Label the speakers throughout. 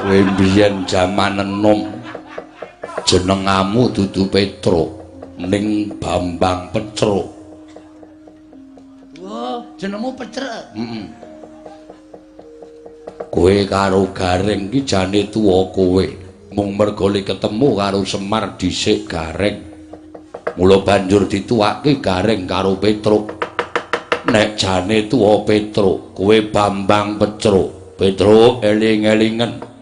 Speaker 1: Kowe mbiyen jaman enom jenengamu dudu Petruk ning Bambang Pecruk.
Speaker 2: Wah, jenengmu Pecruk.
Speaker 1: Heeh. Kowe karo Gareng ki jane tuwa kowe. Mung merga ketemu karo Semar dhisik Gareng. Mula banjur dituwake Gareng karo Petruk. Nek jane tuwa Petruk, kowe Bambang Pecruk. Petruk eling-elingen.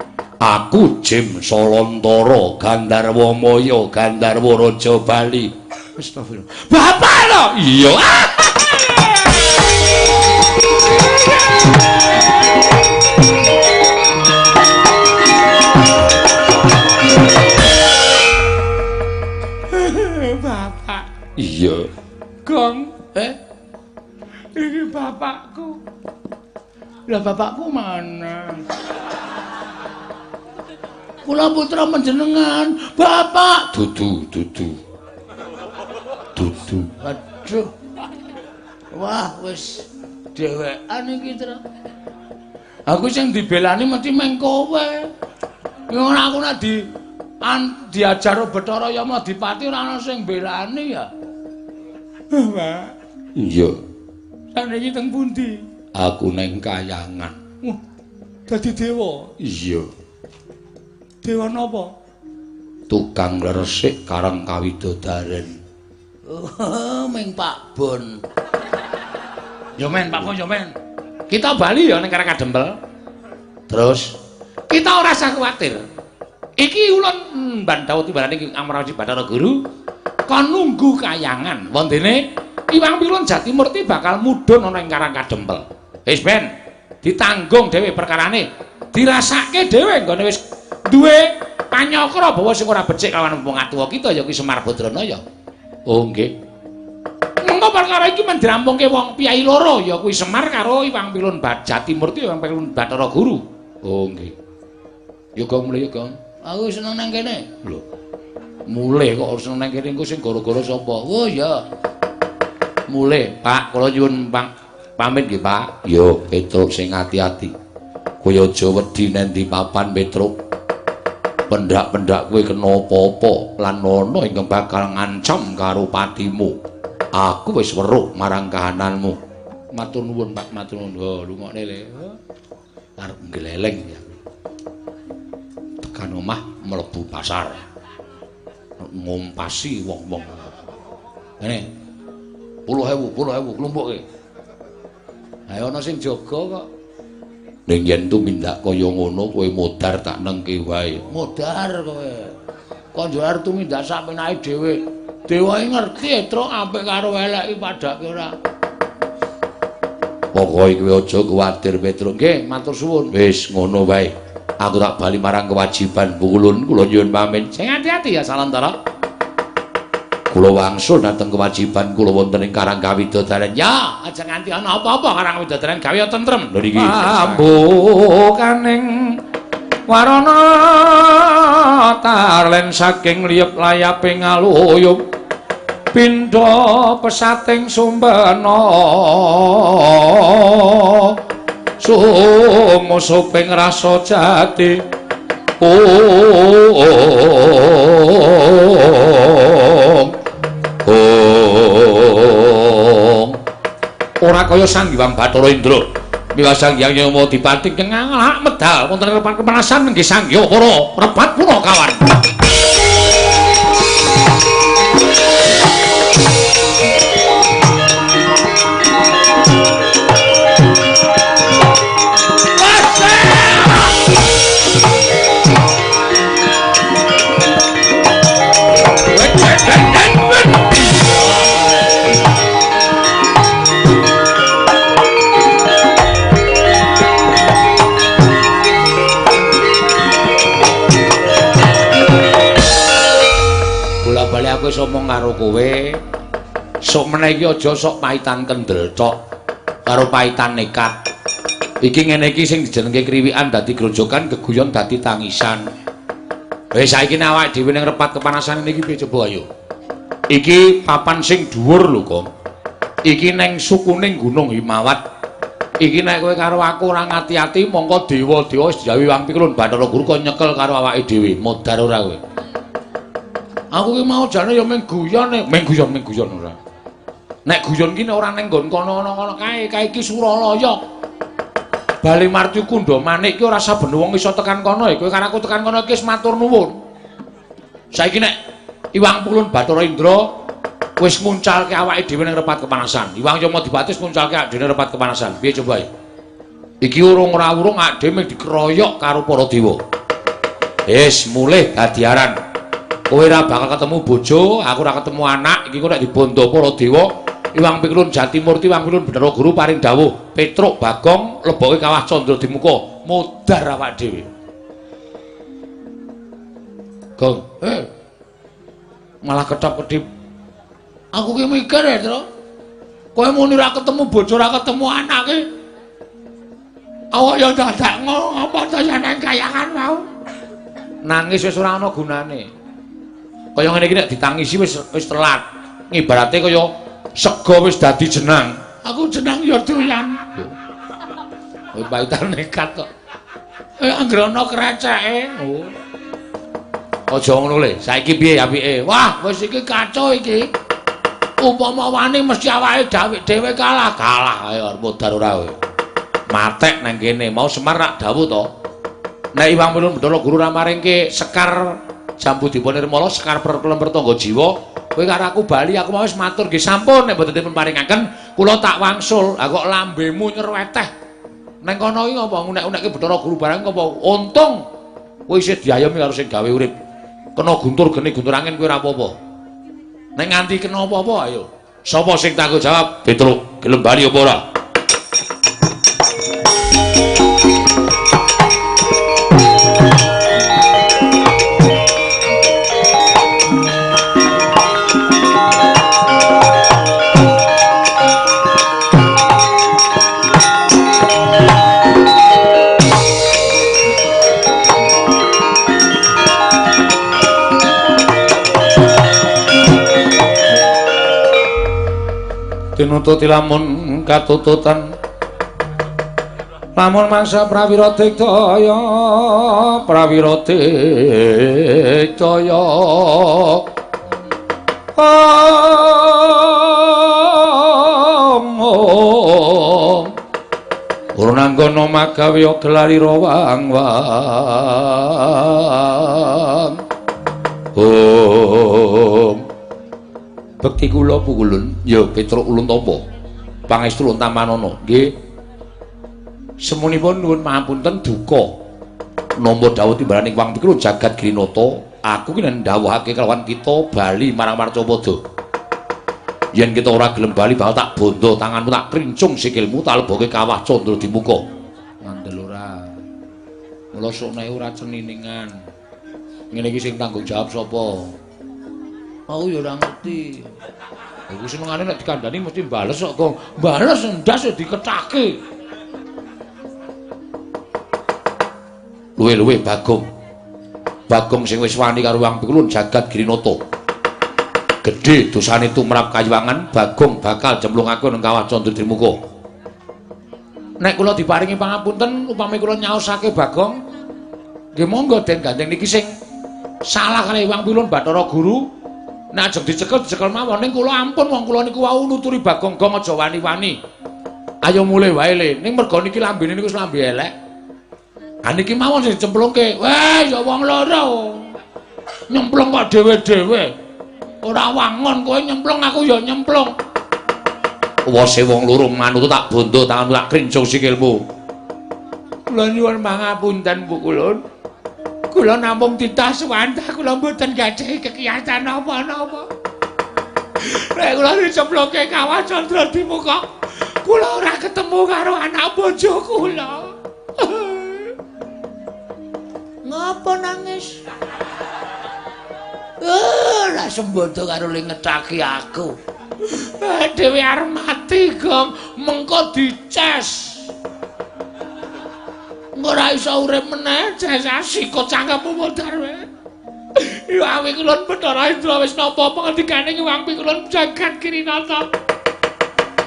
Speaker 1: Aku Jim Solontara, Gandharwa Maya, Gandharwa Raja Bali. Astagfirullah. Bapak lho. Iya.
Speaker 2: Bapak.
Speaker 1: Iya.
Speaker 2: Gong. Ini bapakku. Lah bapakku mana? Kula putra menjenengan, bapak.
Speaker 1: Dudu, dudu. Dudu.
Speaker 2: Aduh. Wah, wis dhewekan iki, Tra. Aku sing dibelani mesti meng kowe. Ngono aku nek diajar Bathara Yama Dipati ora ana sing belani ya. Bapak.
Speaker 1: Iya.
Speaker 2: Saniki teng pundi?
Speaker 1: Aku neng kayangan.
Speaker 2: Wah, dadi dewa.
Speaker 1: Iya.
Speaker 2: Dewa napa?
Speaker 1: Tukang resik karang kawidodaren.
Speaker 2: Oh, ming Pak Bon. Yo men, Pak Bon yo men. Kita bali ya ning Karang Kadempel.
Speaker 1: Terus
Speaker 2: kita ora usah kuwatir. Iki ulun Bandhawa timbalane iki Amrawati Bathara Guru kon nunggu kayangan. Wontene Iwang Pilun Jatimurti bakal mudhun ana ing Karang Kadempel. Wis ben ditanggung dhewe perkarane, dirasake dhewe nggone wis duwe panyakra bahwa sing ora becik lawan wong atuwa kita ya ki Semar Badranaya.
Speaker 1: Oh nggih.
Speaker 2: Mengko perkara iki men dirampungke wong piyai loro ya kuwi Semar karo Iwang Pilun Jatimurti Iwang Pilun Bathara Guru.
Speaker 1: Oh nggih. Yo Gong mulih yo Gong.
Speaker 2: Aku seneng nang kene.
Speaker 1: Lho. Mulih kok seneng nang kene engko sing gara-gara sapa?
Speaker 2: Oh iya.
Speaker 1: Mulih, Pak, kula nyuwun pamit nggih, Pak. Yo Petruk sing ati-ati. Kowe aja wedi nang papan Petruk. Pendak-pendak kowe kena apa-apa lan ana ingkang bakal ngancam karo patimu. Aku wis weruh marang kahananmu.
Speaker 2: Matur nuwun, Pak, matur nuwun. Oh, rungokne le.
Speaker 1: Arep ngleleng ya. Tekan omah mlebu pasar. Ngompasi wong-wong. Ngene. 10.000, 10.000 klumpukke.
Speaker 2: Ha ana sing jaga kok.
Speaker 1: Ning yen tumindak kaya ngono kowe modar tak nengke wae.
Speaker 2: Modar kowe. Kok njur arep tumindak sak penake dhewe. Dewa iki ngerti etruk apik karo elek iki padhake ora.
Speaker 1: Pokoke kowe aja kuwatir Petruk.
Speaker 2: Nggih, matur suwun.
Speaker 1: Wis ngono wae. Aku tak bali marang kewajiban Bukulun, kula nyuwun pamit.
Speaker 2: Sing ati-ati ya Salantara.
Speaker 1: Kula wangsul dhateng kewajiban kula wonten ing Karang Kawidodaren.
Speaker 2: Ya, aja nganti ana apa-apa Karang Kawidodaren gawe tentrem.
Speaker 1: Lho niki
Speaker 2: ambukaning warana tarlen saking liyep layaping aluyup pindha pesating sumbena sumusuping rasa jati. Ora kaya Sang Hyang Bathara Indra. Miwa Sang Hyang Yama Dipati ngalak medal wonten ing kepanasan nggih Sang Hyang para rebat punakawan. Aku wis omong karo kowe, sok meneh iki aja sok paitan kendel tok karo paitan nekat. Iki ngene iki sing dijenengke kriwikan dadi grojogan, geguyon dadi tangisan. Wis saiki nek awake dhewe ning repat kepanasan iki piye coba ayo. Iki papan sing dhuwur lho, Kong. Iki ning sukuning Gunung Himawat.
Speaker 1: Iki nek kowe karo aku ora ngati-ati mongko dewa-dewa wis dijawi Wang Pikulun Bathara Guru kok nyekel karo awake dhewe. Modar ora kowe? Aku ki mau jane ya mung guyon, mung guyon ora. Nek guyon ki nek ora ning nggon kono-kono kae, kae iki Suralaya. Bali Marti Kundha Manik ki ora saben wong iso tekan kono ya. Kowe karo aku tekan kono iki wis matur nuwun. Saiki nek Iwang Pulun Bathara Indra wis nguncalke awake dhewe ning repat kepanasan. Iwang Yamadipati wis nguncalke awake dhewe ning repat kepanasan. Piye coba ya? Iki urung ora urung awake dhewe mung dikeroyok karo para dewa. Wis mulih dadiaran. Kowe ora bakal ketemu bojo, aku ora ketemu anak, iki kok nek dibondo para dewa. Iwang Pikulun Jatimurti, Iwang Pikulun Bathara Guru paring dawuh, Petruk Bagong leboke kawah Candra Dimuka, modar awak dhewe. Gong, malah ketap-ketip. Aku ki mikir ya, Tru. Kowe muni ora ketemu bojo, ora ketemu anak ki. Awak ya dadak ngopo to ya nang kayangan mau. Nangis wis ora ana gunane. Kaya ngene iki nek ditangisi wis telat. Ngibarate kaya sega wis dadi jenang. Aku jenang ya doyan. Kowe paitan nekat kok. Anggere ana kreceke. Oh. Aja ngono le. Saiki piye apike? Wah, wis iki kacau iki. Upama wani mesti awake dhewe kalah. Kalah ayo modar ora kowe. Matek nang kene. Mau Semar rak dawuh to. Nek Iwang Pilun Bathara Guru ra maringke sekar Jambu Dipa Nirmala, sekar perkelem pertangga jiwa, kowe karo aku bali, aku mau wis matur nggih sampun nek mboten dipun paringaken kula tak wangsul. Lah kok lambemu nyerweteh. Nang kono iki ngapa ngunek-unekke Bathara Guru barang ngapa? Untung kowe isih diayomi karo sing gawe urip. Kena guntur geni guntur angin kowe ora apa-apa. Nek nganti kena apa-apa ayo. Sapa sing tanggung jawab? Petruk, gelem bali apa ora? Tinututi lamun katututan lamun mangsa prawira digdaya prawira digdaya om Purnanggana magawe gelarira wang-wang om. Bekti kula pukulun ya Petruk ulun tampa pangestu ulun tamanana nggih. Semunipun nuwun mahapunten duka nampa dawuh timbalaning Wang Pikulun jagat Girinata, aku ki ndhawuhake kelawan kita bali marang Marcapada. Yen kita ora gelem bali bakal tak bondo tanganmu, tak krincung sikilmu, tak leboke kawah Candra Dimuka. Ngandel ora? Mula sokne ora ceniningan. Ngene iki sing tanggung jawab sapa? Aku ya ora ngerti. Iku senengane nek dikandhani mesti bales kok, Gong. Bales ndas dikethake. Luwe-luwe Bagong. Bagong sing wis wani karo Wang Pikulun jagat Girinata. Gedhe dosane tumrap kayuwangan, Bagong bakal jemplungake nang kawah Candra Dimuka. Nek kula diparingi pangapunten, upami kula nyaosake Bagong, nggih monggo den gandeng niki sing salah kali Wang Pikulun Bathara Guru. Nek ajeng dicekel dicekel mawon, ning kula ampun wong kula niku wau nuturi Bagong gong aja wani-wani. Ayo mulih wae le. Ning merga niki lambene niku wis lambe elek. Ha niki mawon sing dicemplungke. Weh ya wong loro. Nyemplung kok dhewe-dhewe. Ora wangun kowe nyemplung aku ya nyemplung. Wose wong loro manut tak bondo tanganmu tak krincung sikilmu. Kula nyuwun pangapunten Bu Kulun. Kula namung titah suwantah kula mboten gadhahi kekiyasan napa-napa. Nek kula dicemploke kawah Candra Dimuka, kula ora ketemu karo anak bojo kula. Ngapa nangis? Ora sembodo karo le ngethaki aku. Dhewe arep mati, Gong, mengko dices. Ora iso urip meneh, sikut cangkemmu modar wae. Iwang Pikulun Bathara Indra wis nampa pangandikane Iwang Pikulun jagat Girinata.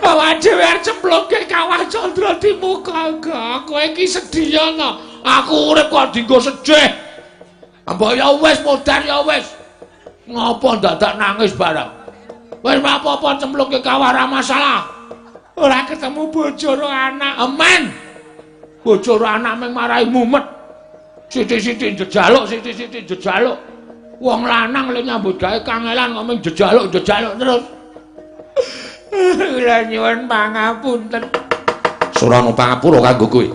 Speaker 2: Awake dhewe arep cemplungke kawah Candra Dimuka. Kowe iki sedhiya to. Aku urip kok dienggo sedih. Mbok ya wis modar ya wis. Ngopo dadak nangis bareng? Wis apa-apa cemplungke kawah ora masalah. Ora ketemu bojo ro anak. Aman. Bojo ro anak mung marai mumet. Sithik-sithik njejaluk, sithik-sithik njejaluk. Wong lanang le nyambut gawe kangelan kok mung njejaluk-njejaluk terus. Kula nyuwun pangapunten.
Speaker 1: Surana pangapura kanggo kowe.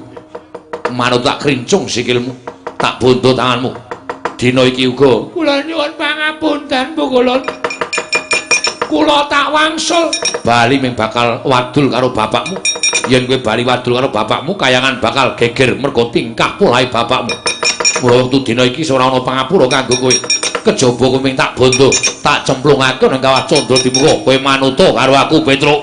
Speaker 1: Manut tak krincung sikilmu, tak bondo tanganmu. Dina iki uga
Speaker 2: kula nyuwun pangapunten, Bu Kulun. Kula tak wangsul
Speaker 1: bali ming bakal wadul karo bapakmu. Yen kowe bali wadul karo bapakmu, kayangan bakal geger mergo tingkah polahe bapakmu. Mula wektu dina iki ora ana pangapura kanggo kowe. Kejaba kowe ming tak bondo, tak cemplungake nang kawah Candra Dimuka. Kowe manuta karo aku, Petruk.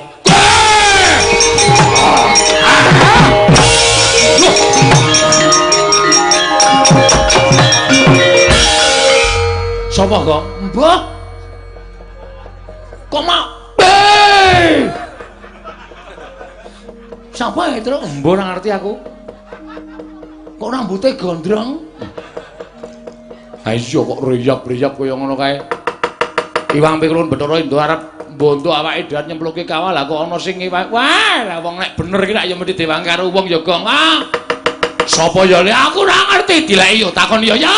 Speaker 2: Sapa kok? Mbah. Kok mak? Sapa ya, Truk?
Speaker 1: Mbah ora ngerti aku.
Speaker 2: Kok rambute gondrong?
Speaker 1: Ha iya kok riyap-riyap kaya ngono kae. Iwang Pikulun Bathara Indra arep
Speaker 2: bondo awake dhewe nyempluke kawah lah kok ana sing ngewa. Wah, lah wong nek bener iki lak ya mesti diwangi karo wong ya, Gong. Ah. Sapa ya le? Aku ora ngerti, dileki yo takon yo yo.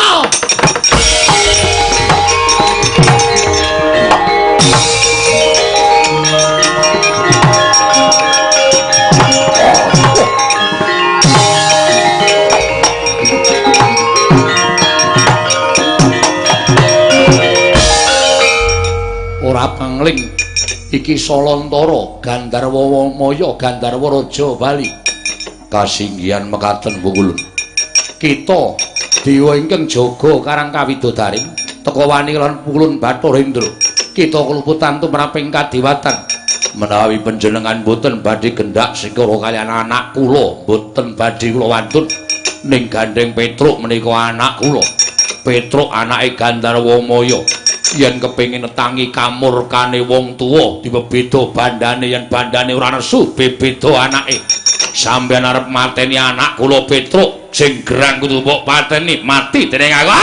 Speaker 2: Ora pangling iki Salantara Gandharwa Maya Gandharwa Raja Bali. Kasinggihan mekaten Pukulun. Kita dewa ingkang jaga karang kawidodaring teka wani lan Pukulun Bathara Indra. Kita kluputan tumraping kadewatan. Menawi panjenengan boten badhe gendak sikara kaliyan anak kula, boten badhe kula wantun ning gandeng Petruk menika anak kula. Petruk anake Gandharwa Maya. Yen kepengin netangi kamurkane wong tuwa dibebeda bandane, yen bandane ora nesu bebeda anake. Sampeyan arep mateni anak kula Petruk sing gerang kudu mbok pateni mati dening aku.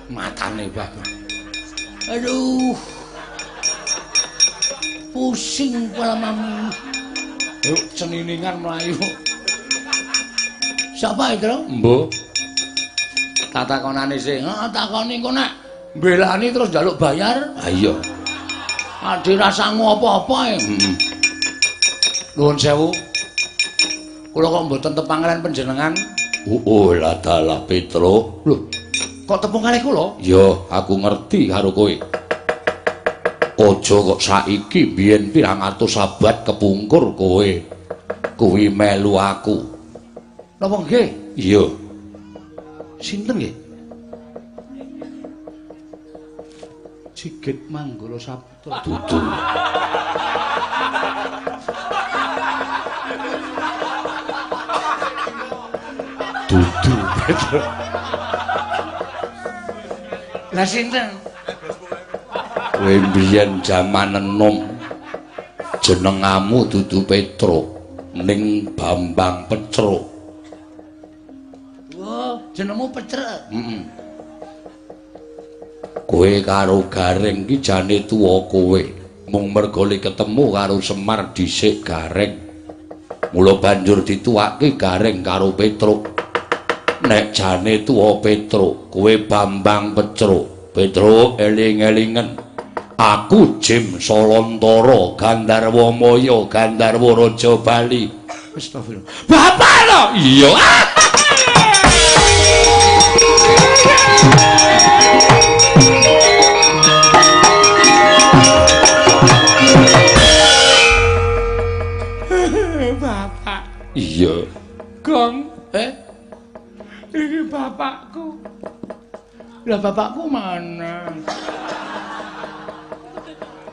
Speaker 2: Matane bapak.
Speaker 1: Aduh. Pusing kepala mami.
Speaker 2: Yuk ceniningan mlayu.
Speaker 1: Siapa itu?
Speaker 2: Mbok. Tak takonane sih.
Speaker 1: Heeh, takoni engko nek mbelani terus njaluk bayar.
Speaker 2: Ha iya.
Speaker 1: Ade rasamu apa-apa ya.
Speaker 2: Heeh. Nuwun sewu. Kula kok mboten tepang kalian panjenengan? Oh, lah dalah Petruk.
Speaker 1: Lho, kok tepung kalih kula?
Speaker 2: Ya, aku ngerti karo kowe. Aja kok saiki biyen pirang atus abad kepungkur kowe kuwi melu aku.
Speaker 1: Napa nggih?
Speaker 2: Iya.
Speaker 1: Sinten nggih? Sigit Manggala Sabta.
Speaker 2: Dudu. Dudu Petruk.
Speaker 1: Lah sinten?
Speaker 2: Kowe mbiyen jaman enom jenengamu dudu Petruk ning Bambang Petruk.
Speaker 1: Wah, jenengmu Petruk.
Speaker 2: Heeh. Kowe karo Gareng iki jane tuwa kowe. Mung merga le ketemu karo Semar dhisik Gareng. Mula banjur dituwake Gareng karo Petruk. Nek jane tuwa Petruk, kowe Bambang Petruk. Petruk eling-elingen. Aku Jim Salantara Gandharwa Maya Gandharwa Raja Bali.
Speaker 1: Astagfirullah. Bapak lho.
Speaker 2: Iya.
Speaker 1: Iya.
Speaker 2: Gong, iki bapakku. Lah bapakku mana?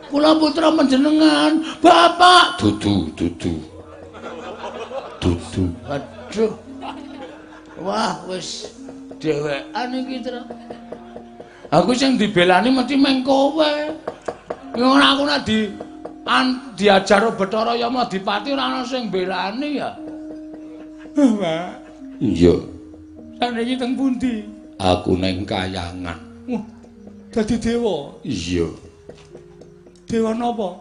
Speaker 2: Kula putra panjenengan, bapak.
Speaker 1: Dudu, dudu. Dudu.
Speaker 2: Aduh. Wah, wis dhewekan iki, Tra. Aku sing dibelani mesti meng kowe. Ngono aku nek diajar Bathara Yama Dipati ora ana sing belani ya. Pak.
Speaker 1: Iya.
Speaker 2: Saniki teng pundi?
Speaker 1: Aku neng kayangan.
Speaker 2: Wah, dadi dewa.
Speaker 1: Iya.
Speaker 2: Dewa napa?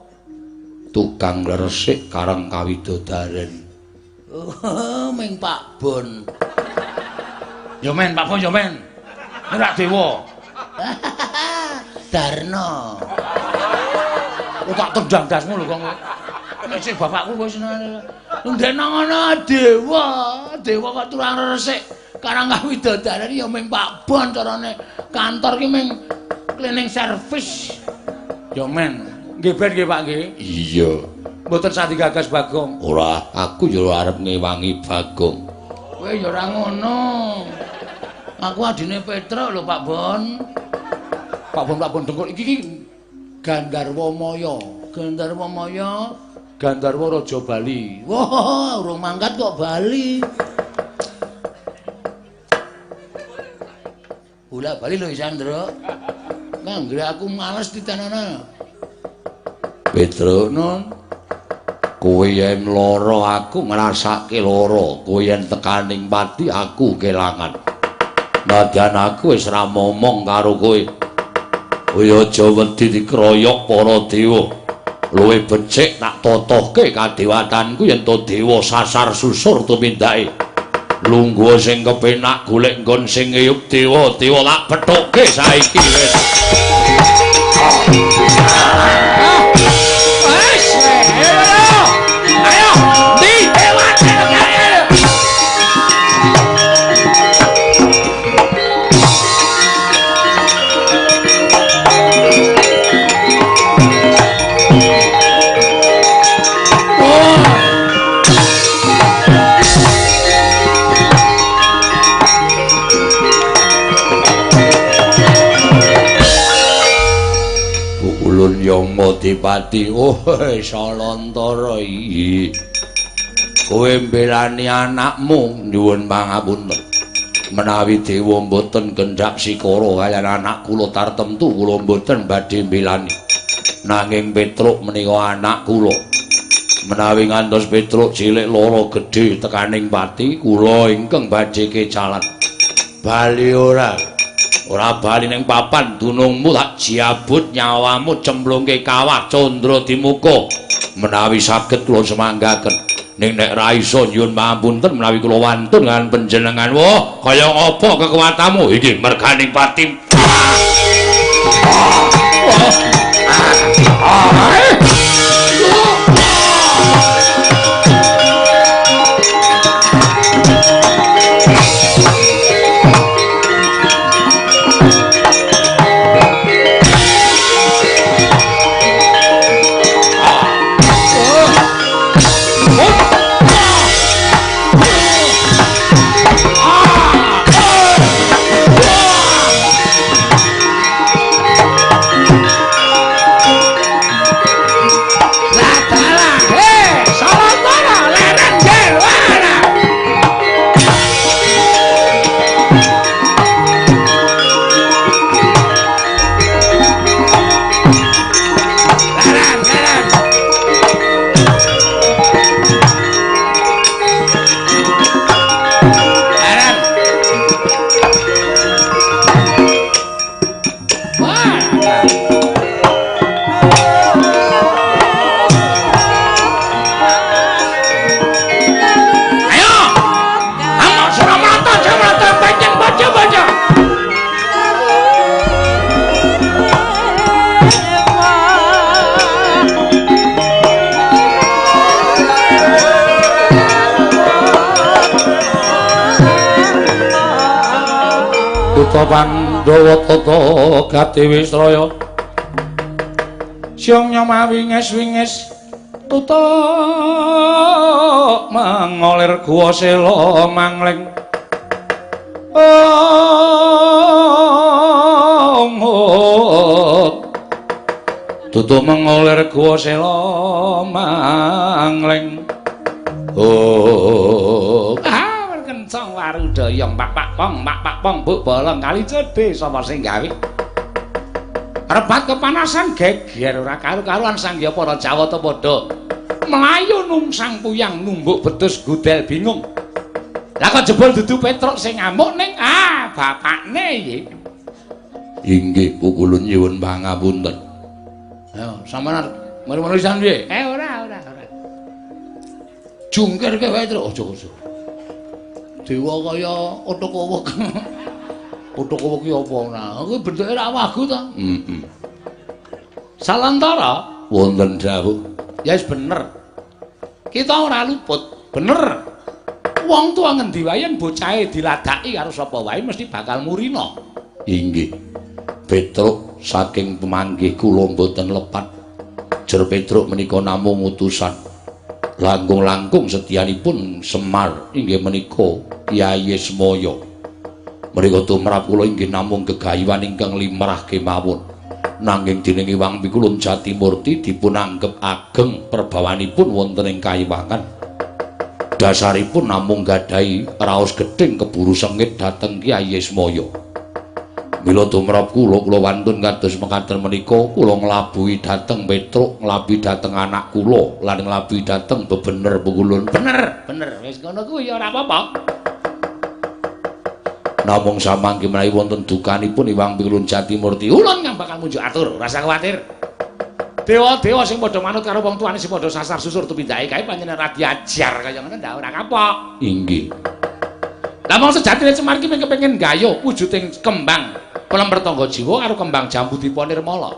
Speaker 1: Tukang resik karang kawidodaren.
Speaker 2: Oh, ming Pak Bon. Ya men, Pak Bon ya men. Ora dewa. Darno. Kok tak tendang dasmu lho kok. Nek sik bapakku wis ndek ngono dewa, dewa kok tukang resik karang kawidodaren ya ming Pak Bon carane kantor ki ming cleaning service. Ya men. Nggih ben nggih Pak nggih.
Speaker 1: Iya.
Speaker 2: Mboten sah digagas Bagong.
Speaker 1: Ora, aku ya arep ngewangi Bagong.
Speaker 2: Kowe ya ora ngono. Aku adine Petruk lho Pak Bon. Pak Bon, Pak Bon dengkul iki iki Gandharwa Maya. Gandharwa Maya, Gandharwa Raja Bali. Wah, urung mangkat kok Bali. Bola bali lho Isandra. Nganggre aku males ditanana.
Speaker 1: Petruk, non. Kowe yen lara aku ngrasake lara, kowe yen tekaning pati aku kelangan. Nadyan aku wis ra momong karo kowe. Kowe aja wedi dikroyok para dewa. Luwih becik tak totohke kadewatanku yen to dewa sasar susur tumindake. Lungguh sing kepenak golek nggon sing ngeyup dewa, dewa tak pethukke saiki wis.
Speaker 2: Wis, ayo, ndi dewa.
Speaker 1: Ulun Yama Dipati, oh Salantara iki. Kowe mbelani anakmu, nyuwun pangapunten. Menawi dewa mboten kendhak sikara kaliyan anak kula tartemtu kula mboten badhe mbelani. Nanging Petruk menika anak kula. Menawi ngantos Petruk cilik lara gedhe tekaning pati, kula ingkang badhe kecalan. Bali ora. Ora bali ning papan dunungmu tak jiabut nyawamu cemplungke kawah candra dimuka. Menawi saged kula semanggaken. Ning nek ra iso nyuwun pangapunten menawi kula wantun kan panjenengan. Wah, kaya ngapa kekuatanmu iki merganing pati.
Speaker 2: Kutha Pandhawa tata Gadewi Sraya. Siang nyamawi nges-winges Tutuk mengolir guwa sela mangling. Oh, tutuk mengolir guwa sela mangling. Oh, ah kencang warudaya pak pak pong pak pak pong buk bolong kali cedhe sapa sing gawe. Rebat kepanasan geger ora karu-karuan sangya para Jawata padha mlayu nungsang puyang numbuk bedus gudel bingung. Lah kok jebul dudu Petruk sing ngamuk ning ah bapakne iki.
Speaker 1: Inggih pukulun nyuwun pangapunten.
Speaker 2: Ayo sampeyan mari-mari pisan piye? Ora ora ora. Jungkir ke wae Truk, aja aja. Dewa kaya otok kowek. Otok kowek ki apa ora? Kuwi bentuke ra wagu ta?
Speaker 1: Heeh.
Speaker 2: Salantara
Speaker 1: wonten dawuh.
Speaker 2: Ya wis bener. Kita ora luput, bener. Wong tuwa ngendi wae yen bocahe diladaki karo sapa wae mesti bakal murina.
Speaker 1: Inggih. Petruk saking pemanggih kula mboten lepat. Jer Petruk menika namung utusan. Langkung-langkung setianipun Semar inggih menika Kyai Ismaya. Mrika tumrap kula inggih namung gegayuhan ingkang limrah kemawon. Nanging dening Iwang Pikulun Jatimurti dipunanggep ageng perbawanipun wonten ing kayiwangan. Dasaripun namung gadhahi raos gething keburu sengit dhateng Kyai Ismaya. Mila tumrap kula kula wantun kados mekaten menika kula nglabuhi dhateng Petruk, nglabuhi dhateng anak kula lan nglabuhi dhateng bebener pukulun.
Speaker 2: Bener, bener. Wis ngono kuwi ya ora apa-apa.
Speaker 1: Namung samangke menawi wonten dukanipun Iwang Pikulun Jatimurti,
Speaker 2: ulun kang bakal munjuk atur, ora usah kuwatir. Dewa-dewa sing padha manut karo wong tuane sing padha sasar susur tumindake kae panjenengan ora diajar kaya ngono ndak ora kapok.
Speaker 1: Inggih.
Speaker 2: Lah mong sejatine Semar ki kepengin gayuh wujuding kembang pelemper tangga jiwa karo kembang jambu dipa nirmala.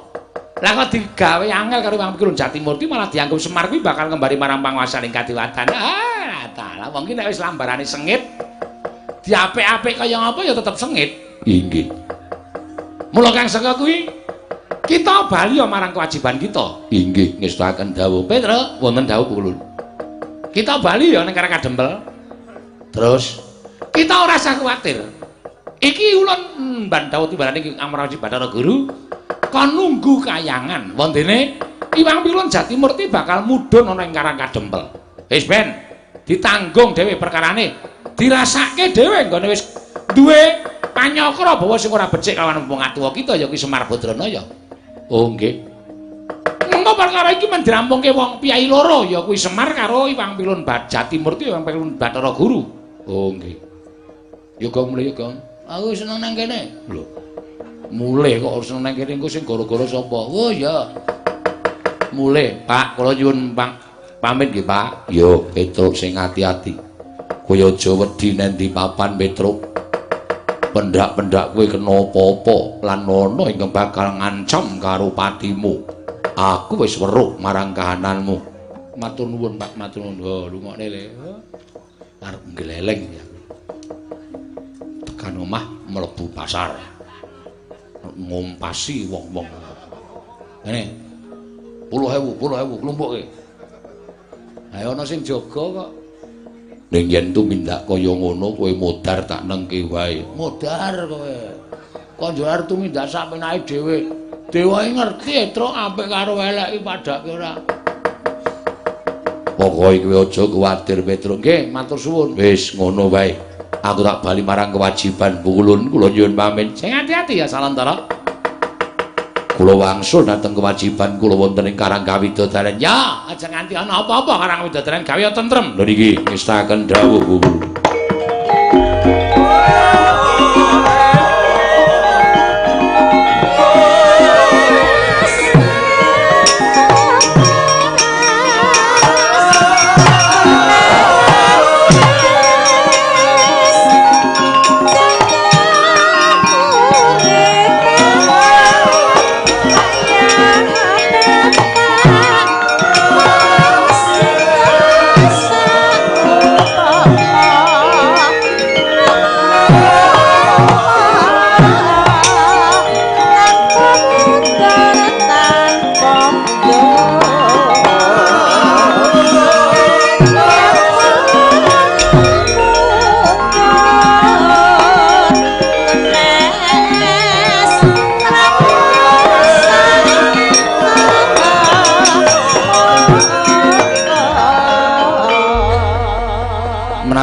Speaker 2: Lah kok digawe angel karo Iwang Pikulun Jatimurti malah dianggep Semar kuwi bakal ngembari marang panguwasaning kadiwatan. Ah, dalah wong ki nek wis lambarane sengit diapik-apik kaya ngapa ya tetep sengit.
Speaker 1: Inggih.
Speaker 2: Mula kang saka kuwi kita bali marang kewajiban kita.
Speaker 1: Inggih, ngestakaken dawuh.
Speaker 2: Petruk,
Speaker 1: wonten dawuh kula.
Speaker 2: Kita bali ya ning Karang Kadempel.
Speaker 1: Terus
Speaker 2: kita ora usah kuwatir. Iki ulun Bandawati timbalane Amrawati Bathara Guru kon nunggu kayangan. Wondene Iwang Pilun Jatimurti bakal mudhun ana ing Karang Kadempel. Wis ben ditanggung dhewe perkarane, dirasake dhewe nggone wis duwe panyakra bahwa sing ora becik lawan wong atuwa kita ya kuwi Semar Badranaya.
Speaker 1: Oh nggih.
Speaker 2: Mengko perkara iki men dirampungke wong piyai loro ya kuwi Semar karo Iwang Pilun Jatimurti Iwang Pilun Bathara Guru.
Speaker 1: Oh nggih. Ya gong mulih ya gong.
Speaker 2: Aku seneng nang kene.
Speaker 1: Lho. Mulih kok seneng nang kene engko sing gara-gara sapa?
Speaker 2: Oh ya. Mulih, Pak, kula nyuwun pamit nggih, Pak.
Speaker 1: Yo, Petruk sing ati-ati. Kowe aja wedi nang papan, Petruk. Pendak-pendak kowe kena apa-apa lan ana ingkang bakal ngancam karo patimu. Aku wis weruh marang kahananmu.
Speaker 2: Matur nuwun, Pak, matur nuwun. Oh, rungokne le.
Speaker 1: Arep ngleleng ya. Tekan omah mlebu pasar. Ngompasi wong-wong.
Speaker 2: Ngene. 10.000, 10.000 klumpukke. Ayo ana sing jaga kok.
Speaker 1: Ning yen tumindak kaya ngono kowe modar tak nengke wae.
Speaker 2: Modar kowe. Kok njur arep tumindak sak penake dhewe. Dewae ngerti Truk apik karo elek iki padhake ora.
Speaker 1: Pokoke kowe aja kuwatir Petruk.
Speaker 2: Nggih, matur suwun.
Speaker 1: Wis ngono wae. Aku tak bali marang kewajiban pukulun kula nyuwun pamit.
Speaker 2: Sing ati-ati ya Salantara.
Speaker 1: Kula wangsul dhateng kewajiban kula wonten ing Karang Kawidodaren.
Speaker 2: Ya, aja nganti ana apa-apa Karang Kawidodaren gawe tentrem.
Speaker 1: Lho niki ngestakaken dawuh pukulun.
Speaker 3: Oh,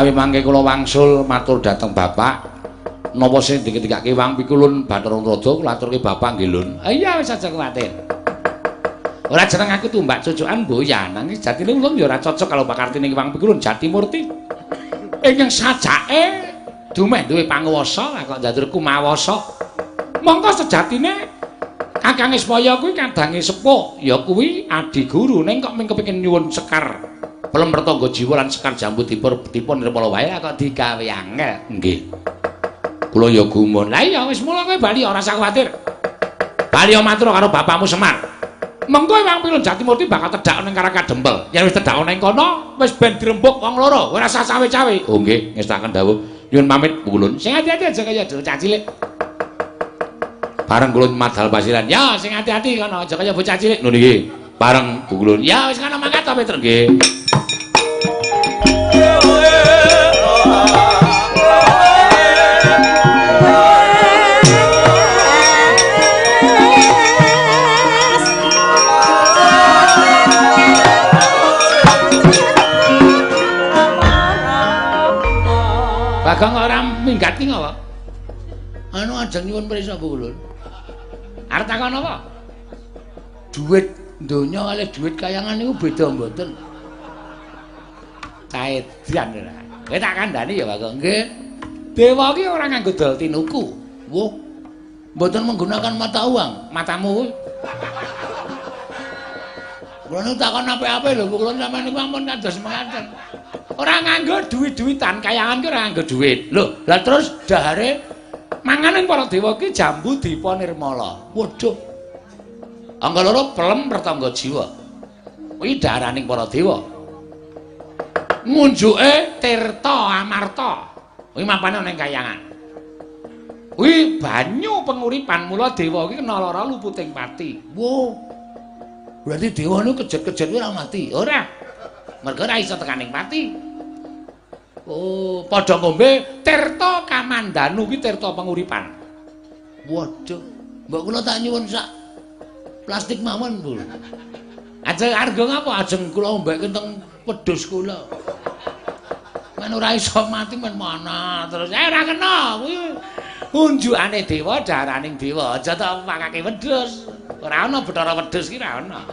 Speaker 1: Menawi mangke kula wangsul matur dhateng Bapak, napa sing diketikake Wang Pikulun Bathara Antrada kula aturke Bapak nggih Lun. Iya wis aja kuwatir. Ora jeneng aku tumbak cucukan mboya, nanging jatine ulun ya ora cocok kalau pakartine Wang Pikulun Jatimurti. Ingkang sajake dumeh duwe panguwasa kok njatur kumawasa. Mongko sejatine Kakang Ismaya kuwi kadange sepuh, ya kuwi adiguru ning kok mung kepengin nyuwun sekar pelem pertangga jiwa lan sekar jambu dipun nirmala wae kok digawe angel. Nggih. Kula ya gumun. Lah iya wis mula kowe bali ora usah kuwatir. Bali matur karo bapakmu Semar. Mengko Wang Pilun Jatimurti bakal tedhak ning Karang Kadempel. Yen wis tedhak ning kono wis ben dirembug wong loro, ora usah cawe-cawe. Oh nggih, ngestaken dawuh. Nyuwun pamit Ulun. Sing ati-ati aja kaya bocah cilik. Bareng kula madal pasiran. Ya sing ati-ati kono aja kaya bocah cilik. Lho niki. Bareng Ulun. Ya wis kono mangkat to Petro nggih. Bagong ora minggat ki ngapa? Anu ajeng nyuwun prisa Bu Ulun. Arep takon apa? Duit donya kalih duit kayangan niku beda mboten? Caedan ora. Kowe tak kandhani ya Bagong. Nggih. Dewa ki ora nganggo dol tinuku. Wah. Mboten menggunakan mata uang, matamu kuwi. Kula niku takon apik-apik lho, kula sampeyan niku ampun kados mekaten. Ora nganggo duit-duitan, kayangan ki ora nganggo duit. Lho, lah terus dahare manganing para dewa ki jambu dipa nirmala. Waduh. Angka loro pelem pertangga jiwa. Kuwi daharaning para dewa. Ngunjuke Tirta Amarta. Kuwi mapane ana ing kayangan. Kuwi banyu penguripan, mula dewa ki kena lara luputing pati. Wo. Berarti dewa niku kejet-kejet kuwi ora mati. Ora. Mergo ora iso tekaning pati. Oh, padha ngombe Tirta Kamandanu kuwi tirta penguripan. Waduh, mbok kula tak nyuwun sak plastik mawon, Bu. Ajeng arga ngapa? Ajeng kula ombeke teng wedhus kula. Men ora iso mati men mana terus. Ora kena kuwi unjukane dewa daraning dewa. Aja tok pakake wedhus. Ora ana bathara wedhus ki ora ana.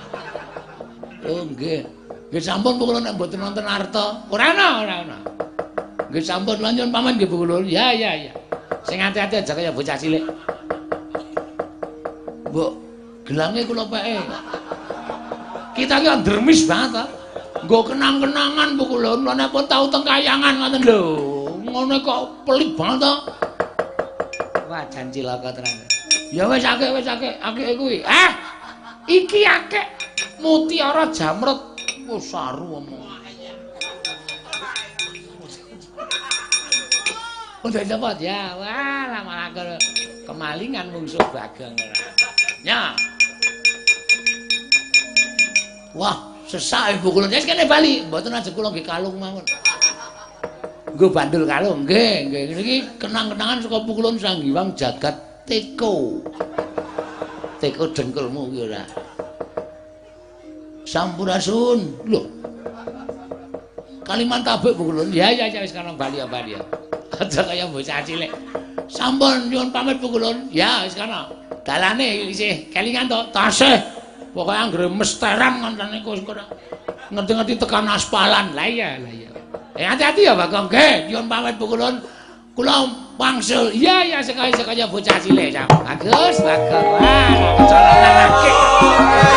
Speaker 1: Oh nggih. Nggih sampun Bu kula nek mboten wonten arta. Ora ana, ora ana. Nggih sampun lanjut paman nggih Bu Ulun. Ya ya ya. Sing ati-ati aja kaya bocah cilik. Mbok gelange kula peke. Kita ki ndremis banget ta. Nggo kenang-kenangan Bu Ulun, lha nek pun tau teng kayangan ngoten lho. Ngono kok pelit banget ta. Wah jan cilaka tenan. Ya wis akeh wis akeh, akeh kuwi. Ah. Iki akeh mutiara jamrut. Oh saru omong. Udah cepet ya, wah lama lama kemalingan mungsuh Bagong ora. Ya. Wah, sesak ibu kula. Wis kene bali, mboten ajeng kula nggih kalung mawon. Nggo bandul kalung, nggih, nggih. Niki kenang-kenangan saka pukulun Sang Hyang Jagat Teko. Teko dengkulmu kuwi ora. Sampurasun. Lho. Kalimantan Bu Kulun. Ya ya ya wis kono bali ya bali ya. Aja kaya bocah cilik. Sampun nyuwun pamit Bu Kulun. Ya wis kono. Dalane isih kelingan to. Tasih. Pokoke anggere mesteran ngoten niku wis kono. Ngerti-ngerti tekan aspalan. Lah iya, lah iya. Hati-hati ya Bagong. Nggih, nyuwun pamit Bu Kulun. Kula wangsul. Iya ya sekaya-sekaya bocah cilik. Bagus, Bagong. Wah, kecolongan akeh.
Speaker 3: Oh.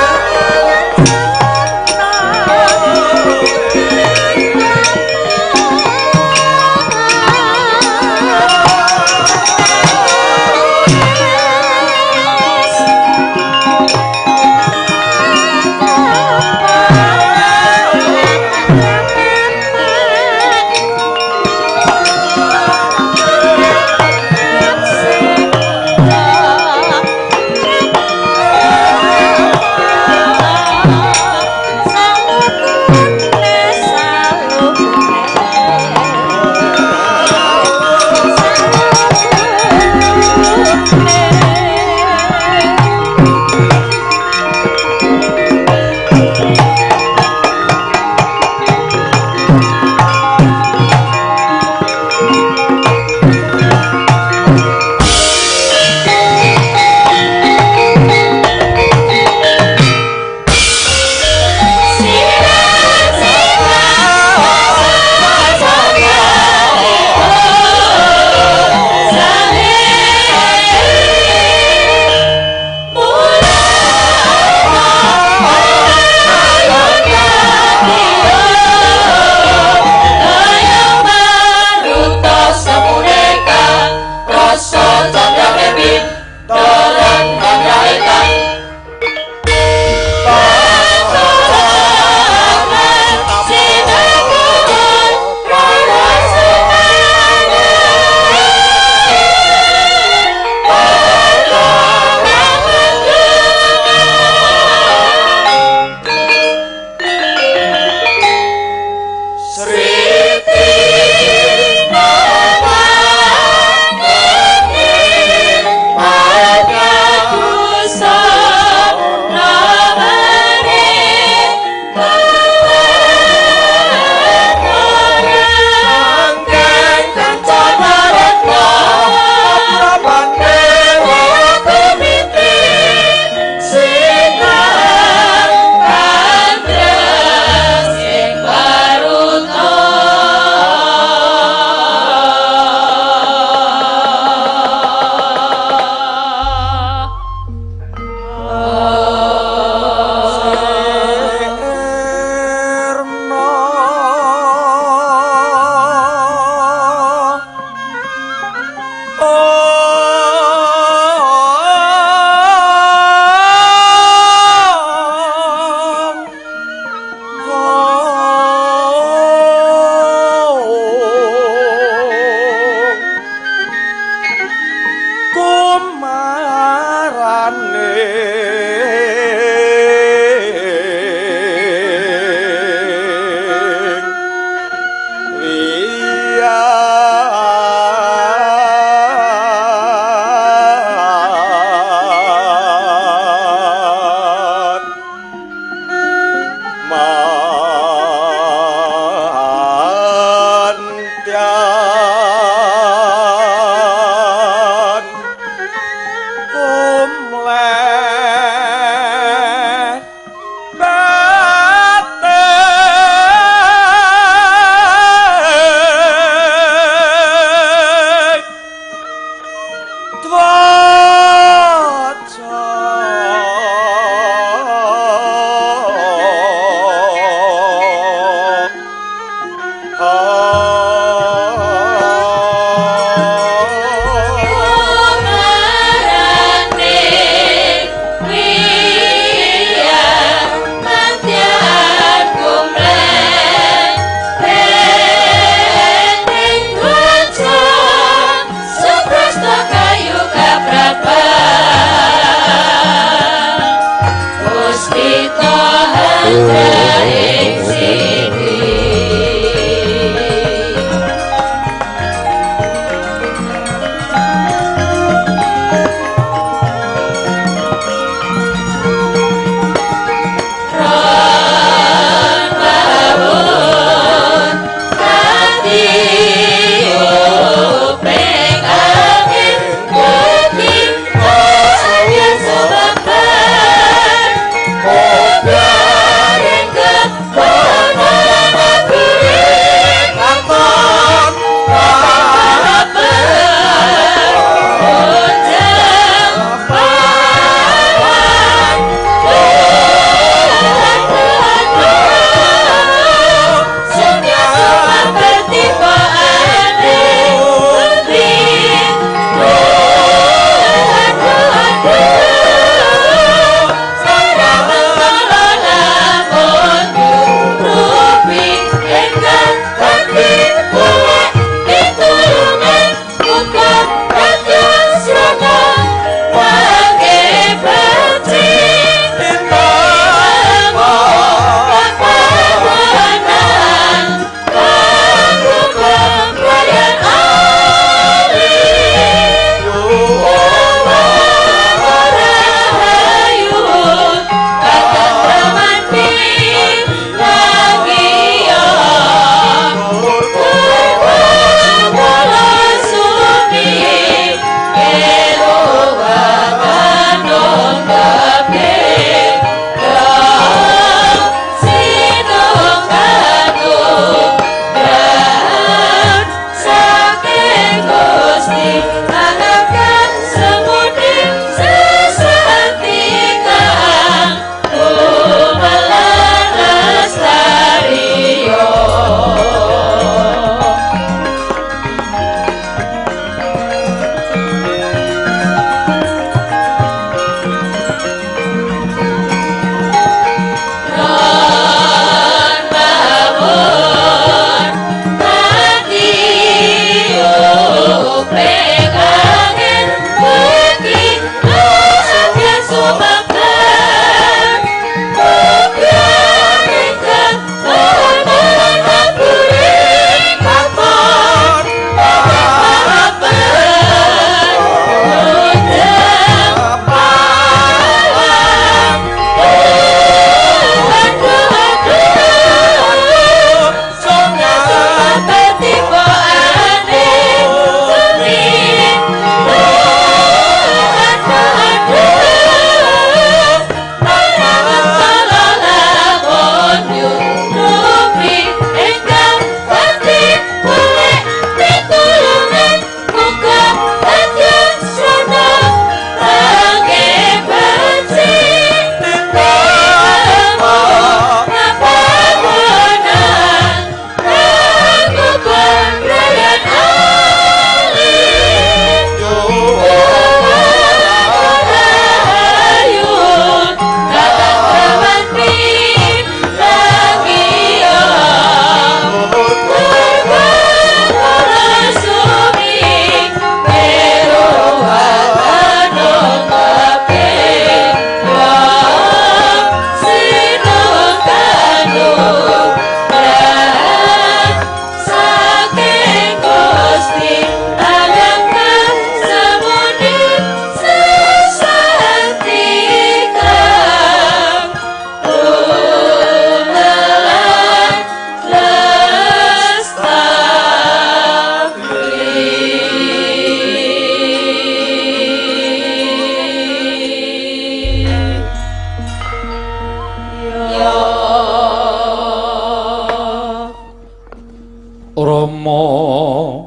Speaker 1: Rama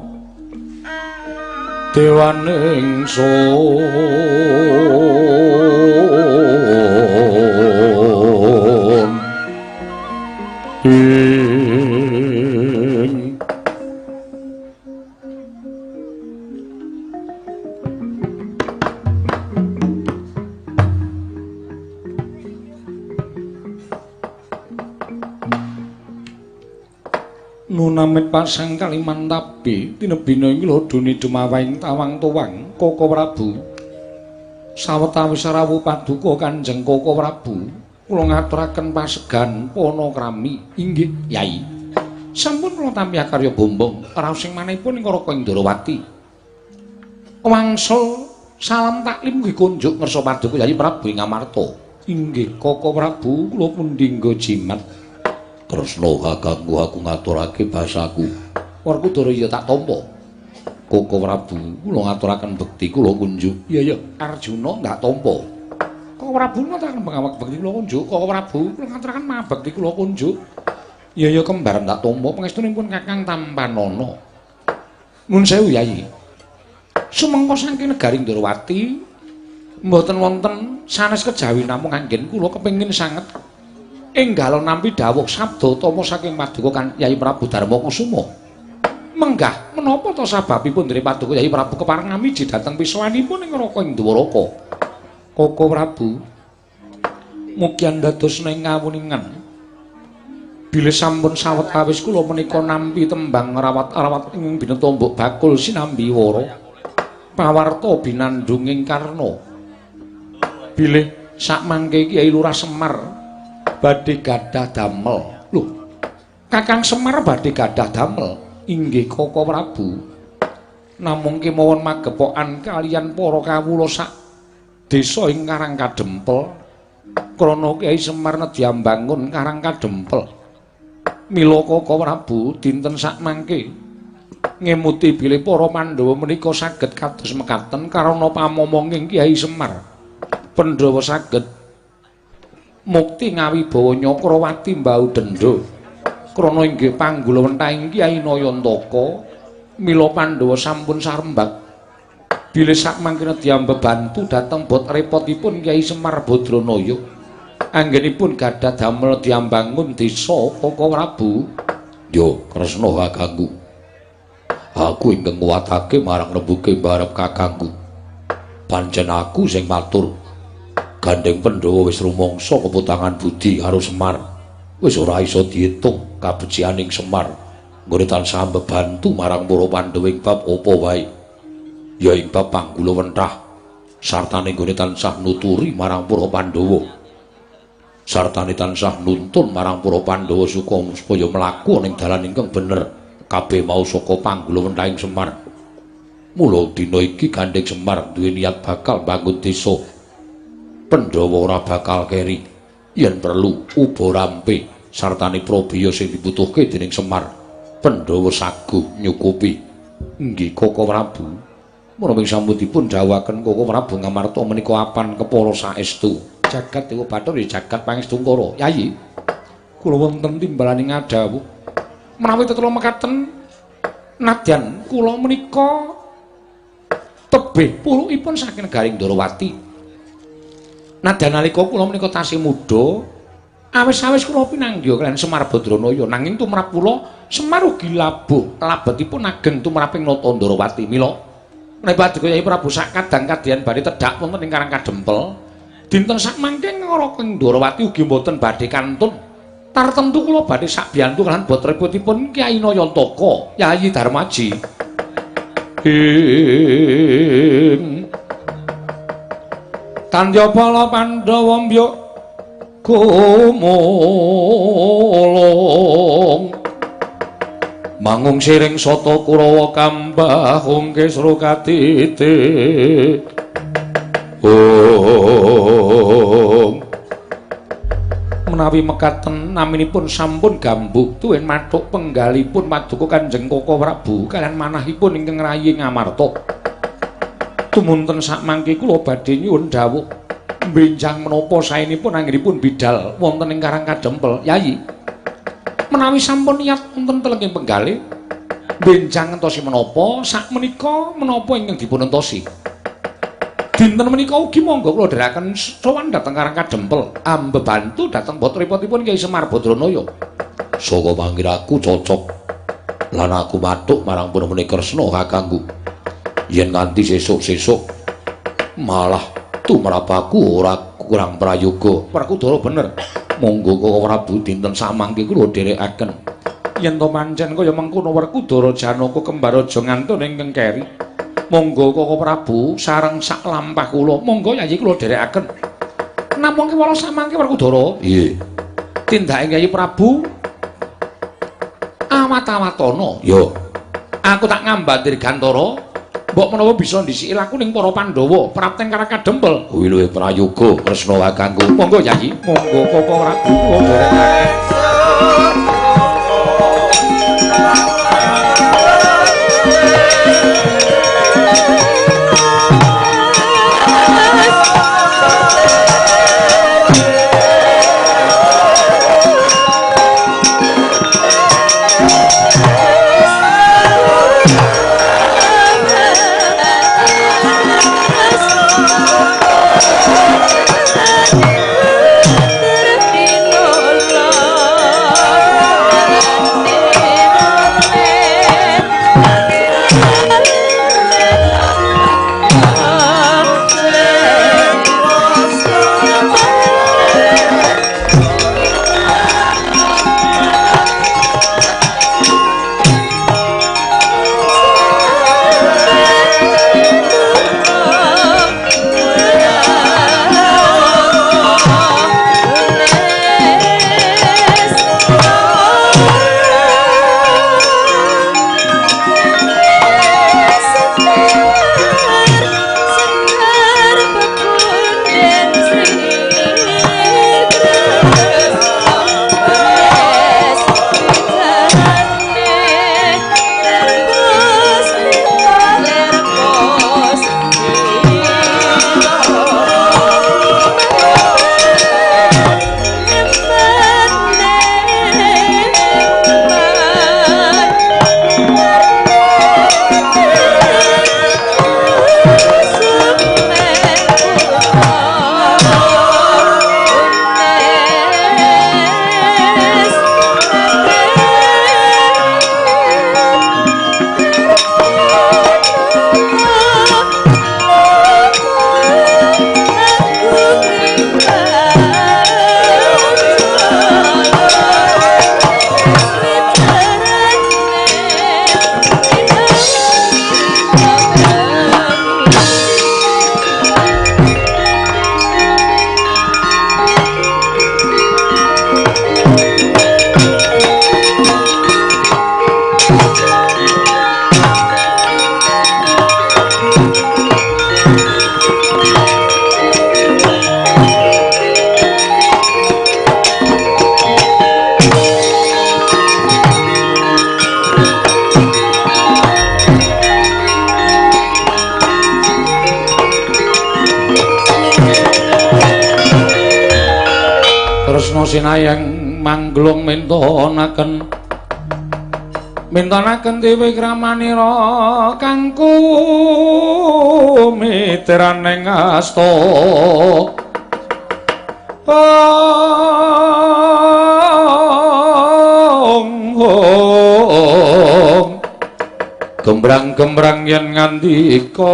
Speaker 1: dewaning sun ing Nunamit pasang Kalimantabe tinebina ing lodone dumawaing tawang tuwang Koko Prabu. Sawetawis rawuh paduka Kanjeng Koko Prabu, kula ngaturaken pasegan panakrami. Inggih, Yai. Sampun kula tampi akarya bombong raos sing manahipun ing Raka Indrawati. Wangsul salam taklim ugi kunjuk ngersa paduka Yai Prabu ing Amarta. Inggih, Koko Prabu, kula pundi nggo jimat. Kresna kakangku aku ngaturake basaku. Werkudara iya tak tampa. Koko Prabu, kula ngaturaken bekti kula kunjuk. Iya ya, Arjuna ndak tampa. Koko Prabu ngaturaken pangawak bekti kula kunjuk. Koko Prabu, kula ngaturaken mabekti kula kunjuk. Iya ya, kembar ndak tampa pangestunipun Kakang Tampanana. Nuwun sewu Yai. Sumengko saking negari Ndrawati mboten wonten sanes kejawi namung anggen kula kepengin sanget enggal nampi dawuh sabda utama saking paduka kan Yai Prabu Darma Kusuma. Menggah menapa ta sababipun dene paduka Yai Prabu kepareng ngamiji dhateng pisowanipun ing Raka ing Dwaraka. Koko Prabu, mugi andados ing kawuningan bilih sampun sawetawis kula menika nampi tembang rawat-rawat ing binatombok bakul sinambi wara pawarta binandunging karna. Bilih sakmangke Kyai Lurah Semar badhe gadah damel. Lho, Kakang Semar badhe gadah damel? Inggih Koko Prabu. Namung kemawon magepokan kaliyan para kawula sak desa ing Karang Kadempel. Krana Kyai Semar nedya mbangun Karang Kadempel. Mila Koko Prabu dinten sakmangke ngemuti bilih para Pandhawa menika saged kados mekaten karana pamomonging Kyai Semar. Pandhawa saged mukti ngawibawa Nyakrawati mbau dendha krana inggih panggulawentahing Kyai Nayantaka. Mila Pandhawa sampun sarembag bilih sakmangke nedya mbebantu dhateng bot repotipun Kyai Semar Badranaya anggenipun gadah damel diambangun desa Koko Prabu. Yo Kresna kakangku, aku ingkang nguwatake marang rembuge mbarep kakangku. Pancen aku sing matur. Gandeng Pandhawa wis rumangsa keputangan budi karo Semar. Wis ora iso diitung kabecikaning Semar. Nggone tansah mbebantu marang para Pandhawa ing bab apa wae. Ya ing bab panggulawentah sartane nggone tansah nuturi marang para Pandhawa. Sartane tansah nuntun marang para Pandhawa supaya mlaku ning dalan ingkang bener. Kabeh mau saka panggulawentahing Semar. Mula dina iki Gandeng Semar duwe niat bakal mbangun desa. Pandhawa ora bakal keri yen perlu uba rampe sartane prabeya sing dibutuhke dening Semar. Pandhawa saguh nyukupi. Inggih Koko Prabu. Menawi sampun dawuhaken Koko Prabu Ngamarta menika apan kepara saestu. Jagat Dewa Bathara jagat pangestungkara. Yayi, kula wonten timbalaning ngadhawuh. Menawi tetela mekaten nadyan kula menika tebih pulukipun saking negari Ndrawati. Nadyan nalika kula menika tasih muda, awis-awis kula pinanggih kaliyan Semar Badranaya, nanging tumrap kula Semar ugi labuh labetipun ageng tumraping Nata Ndrawati. Mila menawi paduka Yai Prabu sak kadang kadyan badhe tedhak wonten ing Karang Kadempel, dinten sakmangke Raka Ndrawati ugi mboten badhe kantun. Tartemtu kula badhe sakbiyantu kaliyan botreputipun Kyai Nayantaka, Yayi Darmaji. Ing Tandya pala Pandhawa mbyuk gumulung mangung siring sata Kurawa kambah ungkis rukatite. Om menawi mekaten naminipun sampun gambuh tuwin mathuk penggalipun paduka Kanjeng Koko Prabu kaliyan manahipun ingkang rayi Ngamarta. Tumunten sakmangke kula badhe nyuwun dawuh benjang menapa saenipun anggenipun bidal wonten ing Karang Kadempel. Yayi, menawi sampun niat wonten telenging penggalih
Speaker 2: Benjang ngentosi menapa sakmenika menapa ingkang dipun entosi. Dinten menika ugi monggo kula dherekaken sowan dhateng Karang Kadempel ambebantu dhateng putripun Kyai Semar Badranaya.
Speaker 1: Saka mangkiraku cocok lan aku matuk marang punemune Kresna kakangku. Yen nganti sesuk-sesuk malah tumrapaku ora kurang prayoga.
Speaker 2: Werkudara bener. Monggo Koko Prabu dinten samangke kula dherekaken. Yen to pancen kaya mengkono Werkudara Janaka Kembaraja ngantun ingkang keri. Monggo Koko Prabu sareng sak lampah kula. Monggo Yayi kula dherekaken. Namung kewala samangke Werkudara.
Speaker 1: Nggih.
Speaker 2: Tindake Yayi Prabu awat-awatana.
Speaker 1: Ya.
Speaker 2: Aku tak ngambat Dirgantara. Mbok menawa bisa ndhisiki laku ning para Pandhawa prapten Karang Kadempel.
Speaker 1: Kuwi luwih prayoga Kresna kakangku.
Speaker 2: Monggo Yayi, monggo Koko Prabu kula dherekaken. Sinayang mangglung mintonaken mintonaken dewi kramanira kangku mitraning asta ong gembrang-gembrang yen ngandika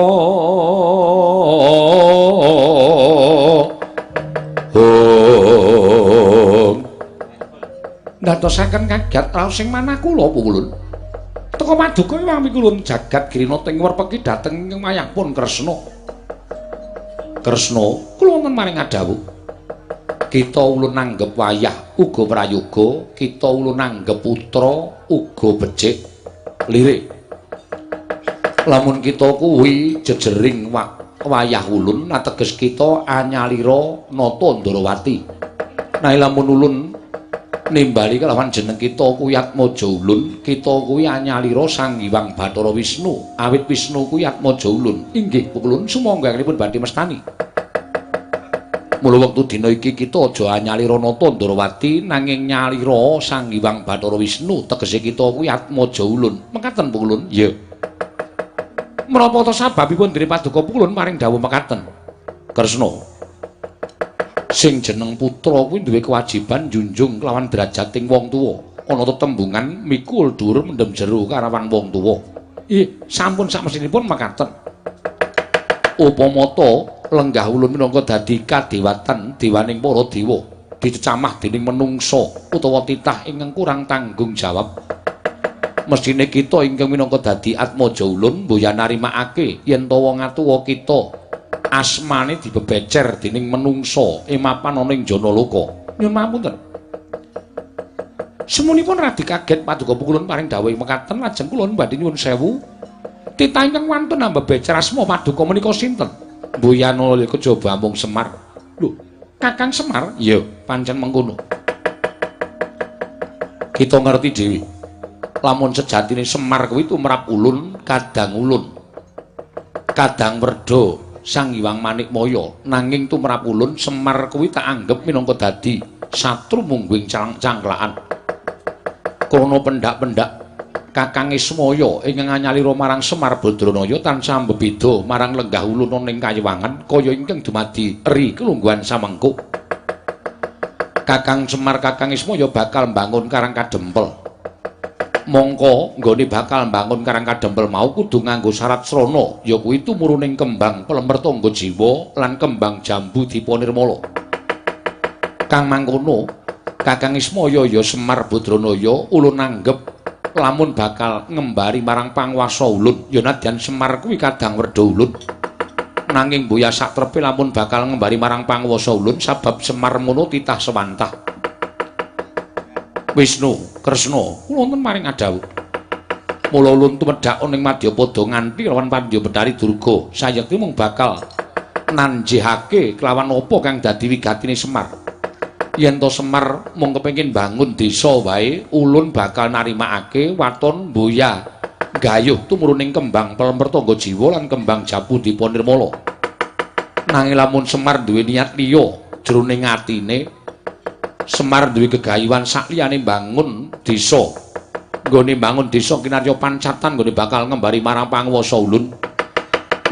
Speaker 2: ndadosaken kaget raos sing manah kula pukulun. Teka paduka Hyang Pikulun jagat Girinata ing werpeki dhateng ing wayahpun Kresna. Kresna kula wonten maring adhawuh. Kita ulun nanggep wayah uga prayoga, kita ulun nanggep putra uga becik lirik. Lamun kita kuwi jejering wayah ulun ateges kita anyalira nata Ndrawati. Nah lamun ulun nimbali kelawan jeneng kita kuwi Atmaja Ulun, kita kuwi anyalira Sang Hyang Bathara Wisnu, awit Wisnu kuwi Atmaja Ulun. Inggih pukulun sumangga anggenipun badhe mestani.
Speaker 1: Mula wektu dina iki kita aja nyalira Nata Ndrawati nanging nyalira Sang Hyang Bathara Wisnu, tegese kita kuwi atmaja ulun. Mekaten Pulun? Iya. Menapa ta sababipun dene paduka Pulun paring dawuh mekaten? Kresna, sing jeneng putra kuwi duwe kewajiban njunjung kelawan derajating wong tuwa. Ana tetembungan mikul dhuwur mendem jero karawan wong tuwa. Ih, sampun sakmesinipun mekaten. Upama ta lenggah ulun minangka dadi kadewatan dewaning para dewa, dicecamah dening menungsa utawa titah ingkang kurang tanggung jawab. Mesthine kita ingkang minangka dadi atmaja ulun mboya narimakake yen ta wong atuwa kita asmane dibebecer dening menungsa emapan ana ing Janaloka. Nyuwun pangapunten. Semunipun radi kaget paduka Pulun paring dawuh mekaten, lajeng kula badhe nyuwun sewu. Titah ingkang wantun ambebecer asma paduka menika sinten? Mbuyana kejaba amung Semar. Lho, Kakang Semar? Iya, pancen mengkono. Kita ngerti dhewe. Lamun sejatine Semar kuwi tumrap ulun, kadang ulun. Kadang werda Sang Hyang Manikmaya, nanging tumrap ulun Semar kuwi tak anggep minangka dadi satru mungguing cangklakan. Krana pendak-pendak Kakang Ismaya ingkang anyalira marang Semar Badranaya tansah mbebeda marang lenggah ulun ana ing kayiwangan kaya ingkang dumadi eri kelungguhan samengko. Kakang Semar Kakang Ismaya bakal mbangun Karang Kadempel. Mongko nggone bakal mbangun Karang Kadempel mau kudu nganggo syarat srana, ya kuwi tumuruning kembang pelemer tangga jiwa lan kembang jambu dipa nirmala. Kang mangkono Kakang Ismaya ya Semar Badranaya ulun anggep lamun bakal ngembari marang panguwasa ulun, ya nadyan Semar kuwi kadang werda ulun. Nanging boya satrepe lamun bakal ngembari marang panguwasa ulun sabab Semar mono titah sewantah. Wisnu, Kresna, kula wonten maring adhawuh. Mula ulun tumedhak ning Madyapada nganti lawan Pandya Betari Durga, sayekti mung bakal nanjihake kelawan apa kang dadi wigatine Semar. Yen to Semar mung kepengin bangun desa wae, ulun bakal narimakake waton mboya gayuh tumuruning kembang pelemer tangga jiwa lan kembang japu dipa nirmala. Nanging lamun Semar duwe niat liya jroning atine, Semar duwe gegayuhan sakliyane bangun desa. Nggone bangun desa kinarya pancatan nggone bakal ngembari marang panguwasa ulun.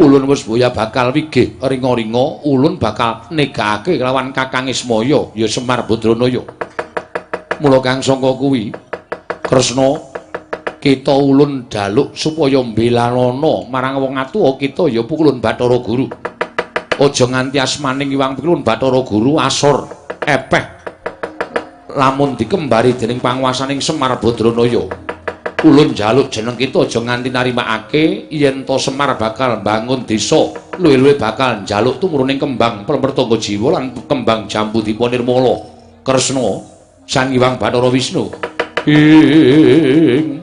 Speaker 1: Ulun wis boya bakal wigih ringa-ringa, ulun bakal negakake kelawan Kakang Ismaya ya Semar Badranaya. Mula kang sangka kuwi Kresna, kita ulun jaluk supaya mbelanana marang wong atuwa kita ya Pukulun Bathara Guru. Aja nganti asmaning Hyang Pukulun Bathara Guru asor epeh lamun dikembari dening panguwasaning Semar Badranaya. Ulun jaluk jeneng kita aja nganti narimakake yen to Semar bakal mbangun desa, luwih-luwih bakal njaluk tumuruning kembang pelemer tangga jiwa lan kembang jambu dipa nirmala. Kresna, Sang Hyang Bathara Wisnu. Ing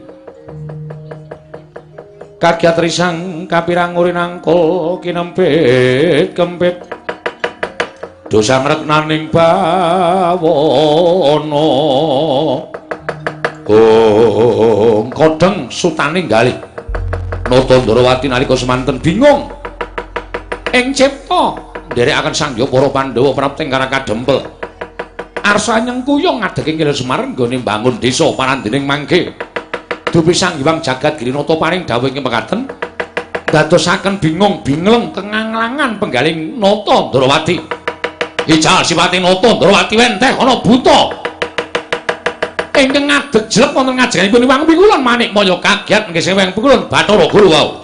Speaker 1: kagyat risang kapirang urinangkul kinempit kempit dosa ngreknaning bawana. Gong kodheng sutane galih. Nata Ndrawati nalika semanten bingung. Ing cipta nderekaken Sang Hyang para Pandhawa prapta ing Karang Kadempel. Arsa nyengkuyung ngadeg ing Semar nggone mbangun desa parandening mangke. Dupi Sang Hyang Jagat Girinata paring dawuh ing mekaten dadosaken bingung bingleng kenganglangan penggaling Nata Ndrawati. Ijal sipate Nata Ndrawati wenteh ana buta. Ingkang ngadeg jleb wonten ngajenganipun Hyang Pikulun Manikmaya kaget nggih Hyang Pikulun Bathara Guru wau.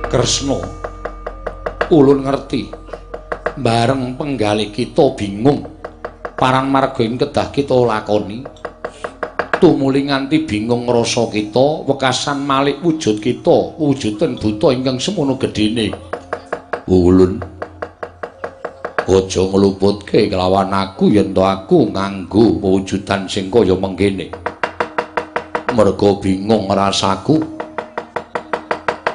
Speaker 1: Kresna, ulun ngerti bareng penggalih kita bingung parang marga ing kedah kita lakoni. Tumuli nganti bingung ngrasa kita wekasan malik wujud kita wujuden buta ingkang semono gedhene. Ulun aja ngluputke kelawan aku yen to aku nganggo wujudan sing kaya mengkene. Merga bingung rasaku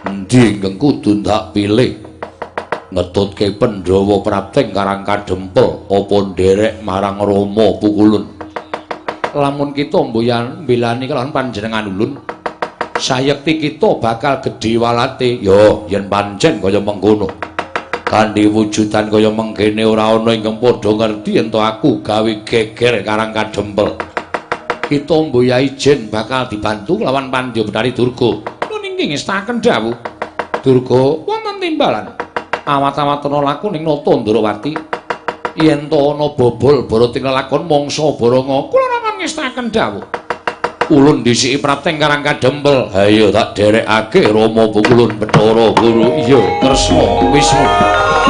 Speaker 1: endi ingkang kudu ndak pilih, ngetutke Pandhawa prapteng Karang Kadempel apa nderek marang Rama Pukulun. Lamun kita mboyan mbelani kelawan panjenengan ulun, sayekti kita bakal gedhe walate. Ya yen pancen kaya mengkono, kanthi wujudan kaya mengkene ora ana ingkang padha ngerti yen to aku gawe geger Karang Kadempel. Kita mboya ijen bakal dibantu kelawan Pandya Betari Durga. Nun inggih ngestaken dawuh Durga wonten timbalan. Awat-awatana laku ning Nata Ndrawati. Yen to ana bobol barating lelakon mangsa baranga, kula rawan ngestaken dawuh. Ulun dhisiki prapteng Karang Kadempel. Ha iya tak derekake Rama Pukulun Bathara Guru. Iya Kresna Wisnu.
Speaker 3: Kresna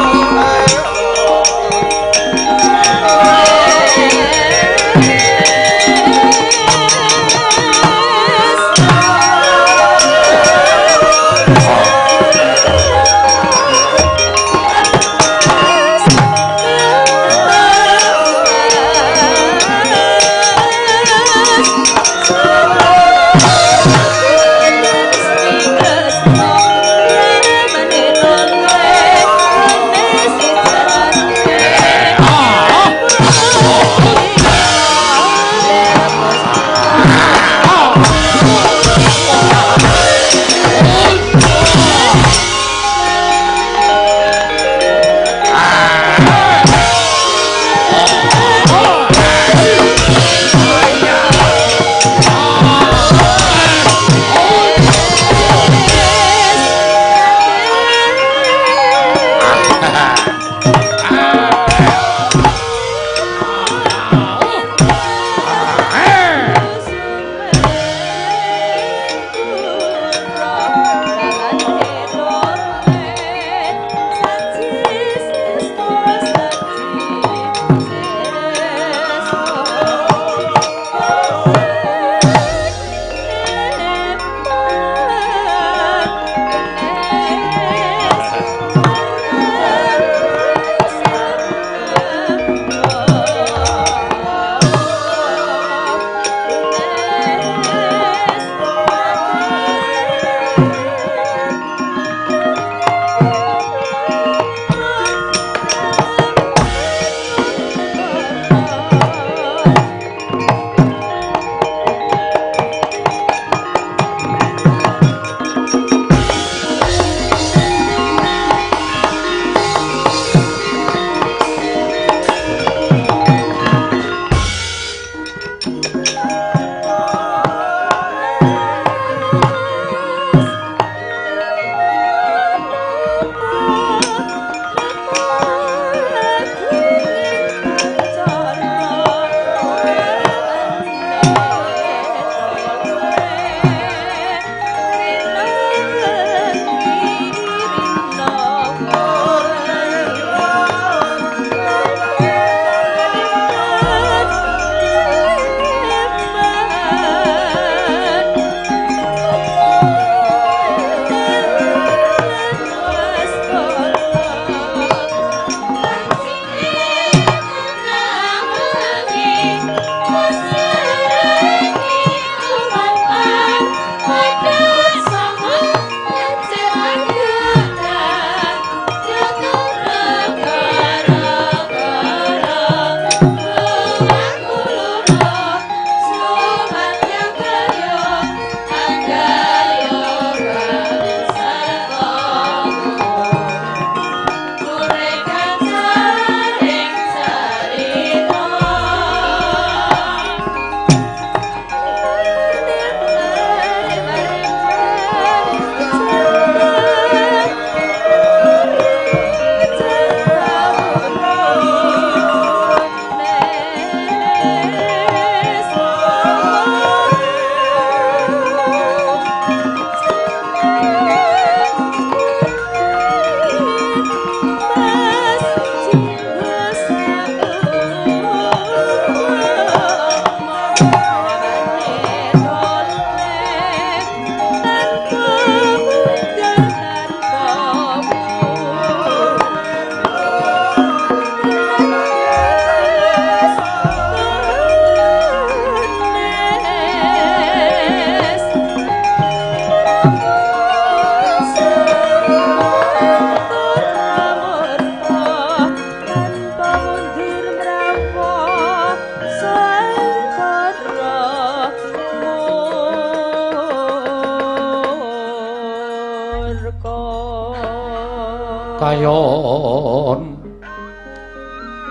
Speaker 1: Kayon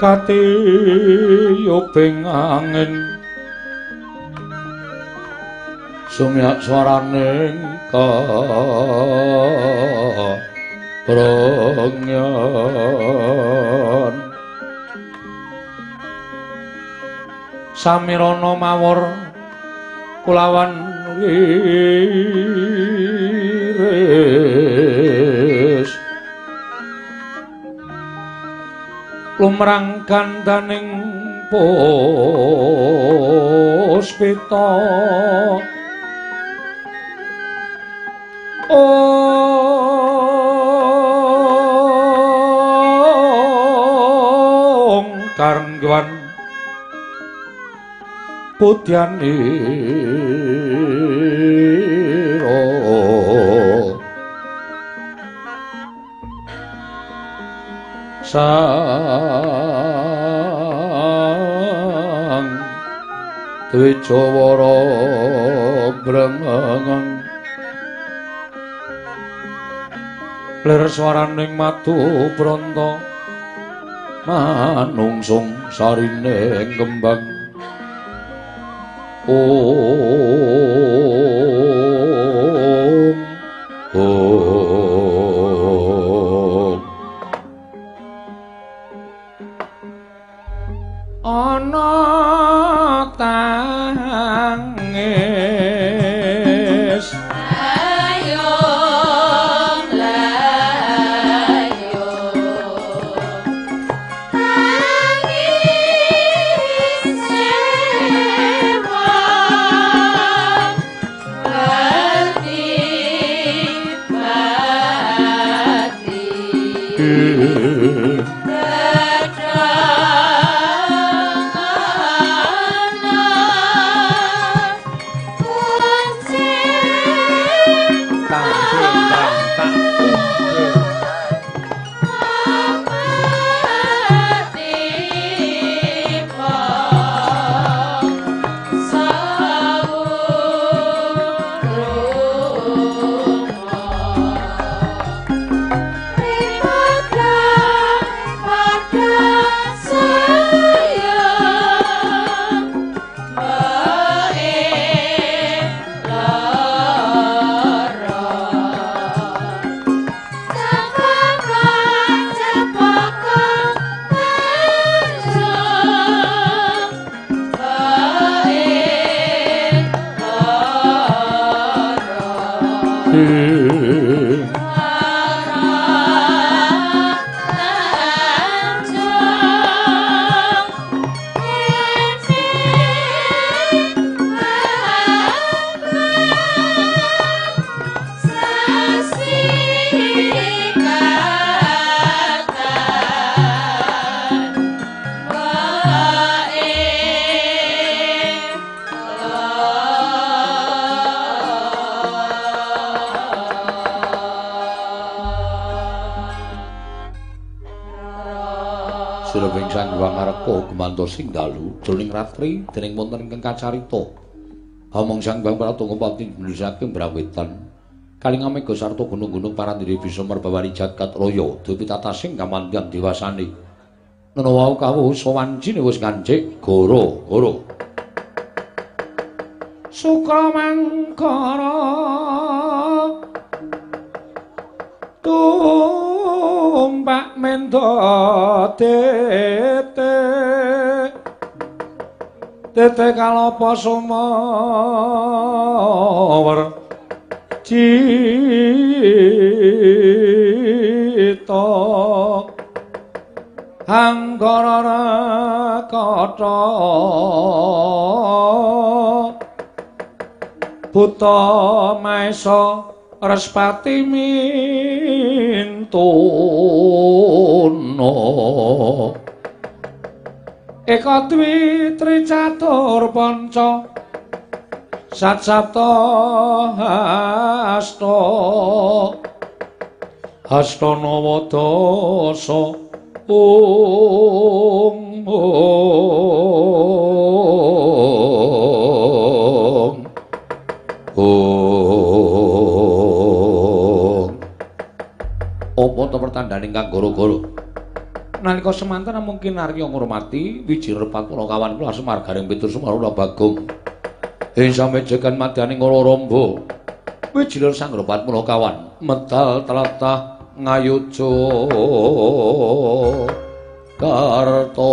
Speaker 1: katiyuping angin sumyak swaraning kaprengyan samirana mawur kulawan wiris lumrang gandaning puspita ong karengwan putyanira sang Dwijawara brengeng lir swaraning madu bronto manungsung sarine kembang ong ong ana tangis
Speaker 3: ayo mlayu tangis sewon pati pati
Speaker 1: Sing dalu jroning ratri dening wonten ingkang kacarita omong Sang Hyang Prabu Ngupati nulisake brawetan kaling amega sarta gunung-gunung parandiri bisa merbawari jagat raya dupi tatasing kamandyan dewasane nono wau kawuh sawancine wis ngancik goro-goro sukra mangkara tumpak mendo tete tete kalapa sumawer cita anggara rakata buta maesa Respati mintuna Eka dwi tri catur panca sat sapta hasta Astana wadasa ong ong ong. Apa ta pertandane kang goro-goro? Nalika semanten namung kinarya ngurmati Wijir Patmula kawan kula Semar Gareng Petruk Semar Ula Bagong. Ing samejegan madyaning Ramba Wijir Sang Patmula kawan medal tlatah Ngayogya Karta.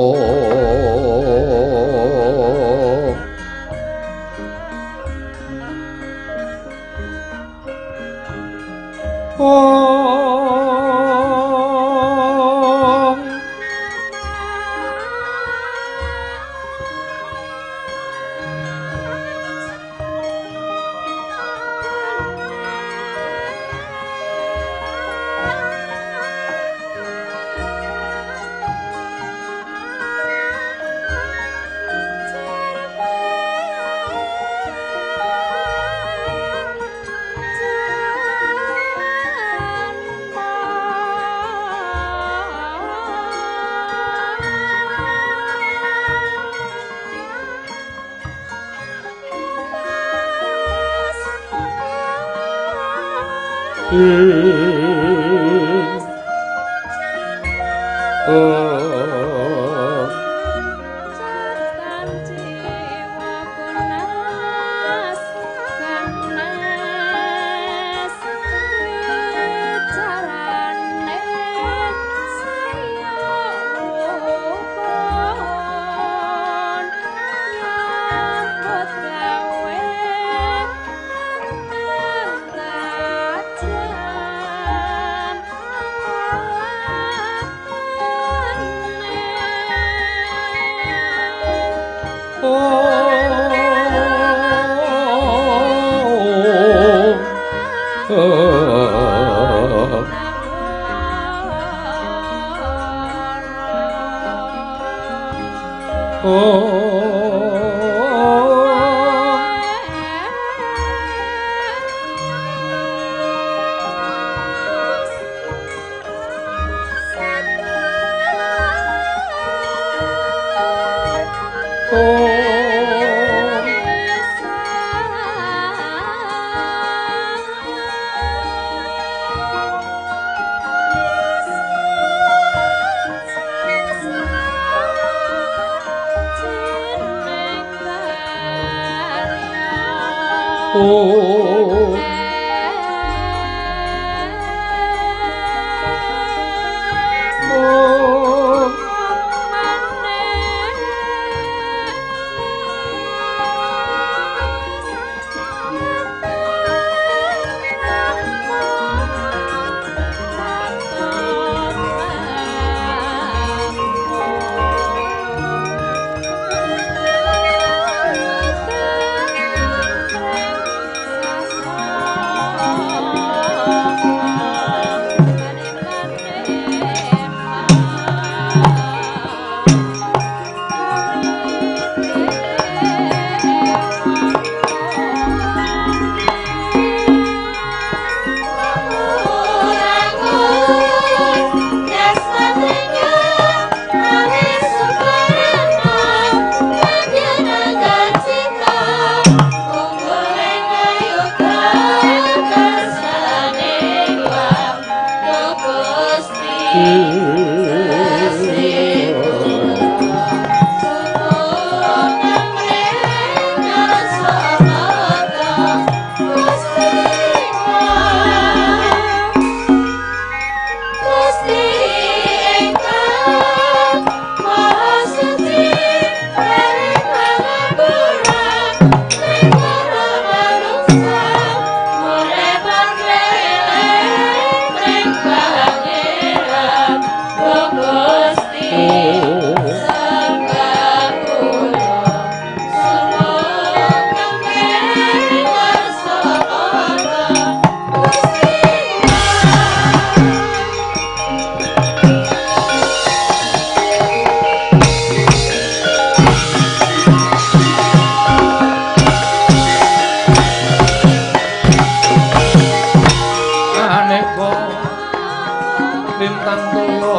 Speaker 1: Lintang toya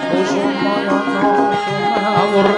Speaker 1: kusumayana sumawur.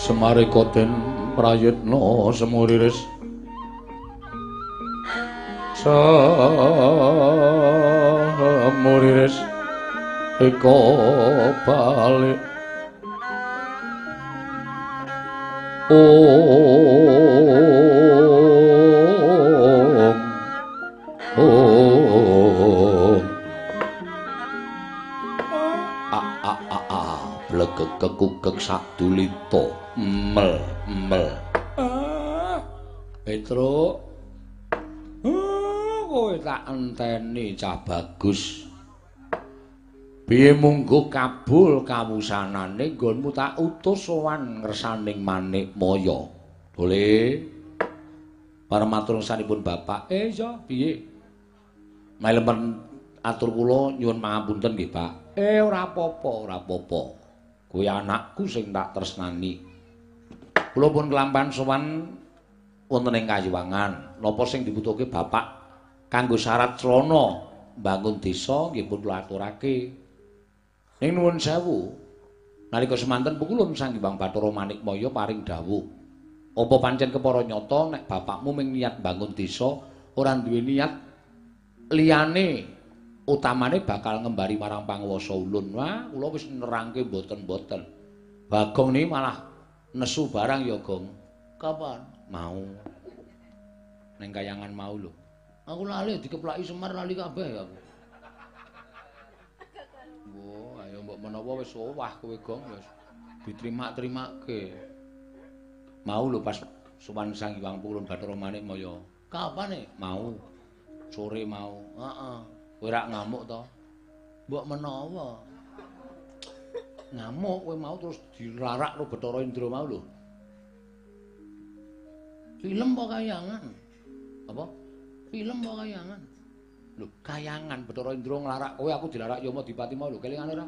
Speaker 1: Semarika den prayitna semuriris semuriris eka balik. Om om a a a a blegek kekukek sadulita mel mel. Petruk, kowe tak enteni cah bagus. Piye munggo kabul kawusanane nggonmu tak utus sowan ngersaning Manikmaya. Boleh. Pareng matur ngersanipun bapak. Iya piye? Mailemen atur kula nyuwun pangapunten nggih, Pak. Ora apa-apa, ora apa-apa. Kowe anakku sing tak tresnani. Kula pun kelampahan sowan wonten ing Kayuwangan. Napa sing dibutuhke bapak kanggo syarat srana mbangun desa nggih pun kula aturake. Ning nuwun sewu, nalika semanten pukulun Sang Hyang Bathara Manikmaya paring dawuh. Apa pancen kepara nyata nek bapakmu ming niat mbangun desa ora duwe niat liyane utamane bakal ngembari marang panguwasa ulun. Wah, kula wis nerangke mboten-mboten. Bagong niki malah nesu barang ya, Gong. Kapan? Mau. Ning kayangan mau lho. Aku lali dikeplaki Semar lali kabeh aku. Wah, ayo mbok menawa wis owah kowe, Gong, wis diterima-terimake. Mau lho pas sowan Sang Hyang Purun Bathara Manikmaya. Kapan e? Mau. Sore mau. Heeh. Kowe rak ngamuk to? Mbok menawa. Ngamuk kowe mau terus dilarak karo Bathara Indra mau lho. Film apa kayangan? Apa? Film apa kayangan? Lho, kayangan Bathara Indra nglarak kowe, aku dilarak Yamadipati mau lho, kelingan ora?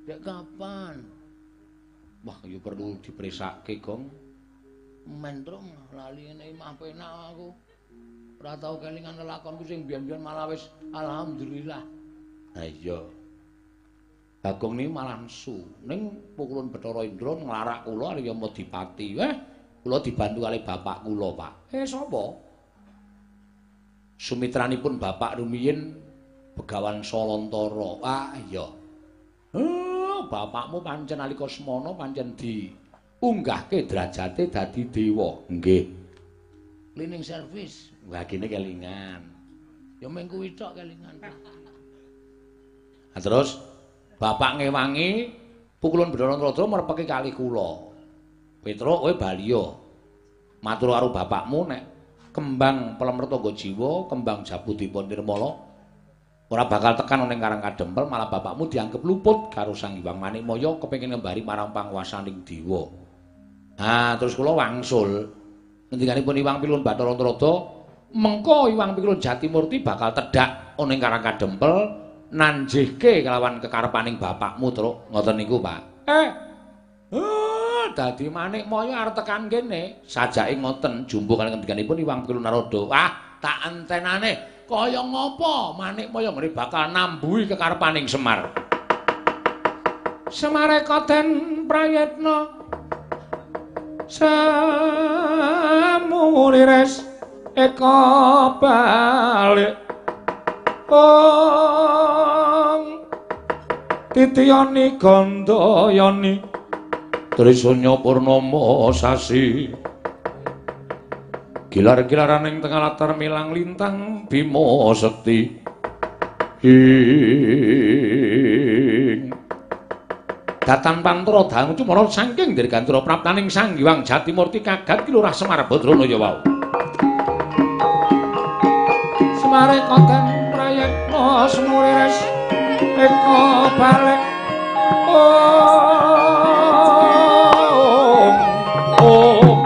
Speaker 1: Dek kapan? Wah, ya perlu dipresake, Gong. Mentrung lali ngene imah penak aku. Ora tau kelingan lelakonku sing biyen-biyen malah wis alhamdulillah. Ha iya. Bagong niki malah nesu. Ning pukulun Bathara Indra nglarak kula karo Yamadipati. Kula dibantu kali bapak kula, Pak. Sapa? Sumitranipun bapak rumiyin Begawan Salantara. Ah iya. Bapakmu pancen nalika semana pancen diunggahke derajate dadi dewa. Nggih. Cleaning service. Wah, kene kelingan. Ya mung kuwi tok kelingan. Nah, terus bapak ngewangi pukulun Bathara Indra merpeki kali kula. Petruk kowe baliya. Matur karo bapakmu nek kembang Pelemertangga Jiwa, kembang Jabudipa Nirmala ora bakal tekan ning Karang Kadempel, malah bapakmu dianggep luput karo Sang Hyang Manikmaya kepengin ngembari marang panguwasaning dewa. Ha, terus kula wangsul. Ngendikanipun Iwang Pilun Bathara Narada, mengko Iwang Pilun Jatimurti bakal tedhak ning Karang Kadempel nanjihke kelawan kekarepaning bapakmu, Truk. Ngoten niku, Pak. Dadi Manikmaya arep tekan kene. Sajake ngoten jumbuh kaliyan ngendikanipun Iwang Pilun Narada. Wah, tak entenane kaya ngapa Manikmaya ngene bakal nambuhi kekarepaning Semar. Semareka den prayitna samurires eka balik ong titiyani gandayani Trisanya purnama sasi gilar-gilaran ing tengah latar milang lintang Bima Sekti ing datan pantra dangu cumara saking dirgantara praptaning Sang Hyang Jatimurti kagat Ki Lurah Semar Badranaya wau. Semareka den prayitna semurires eka balik om om.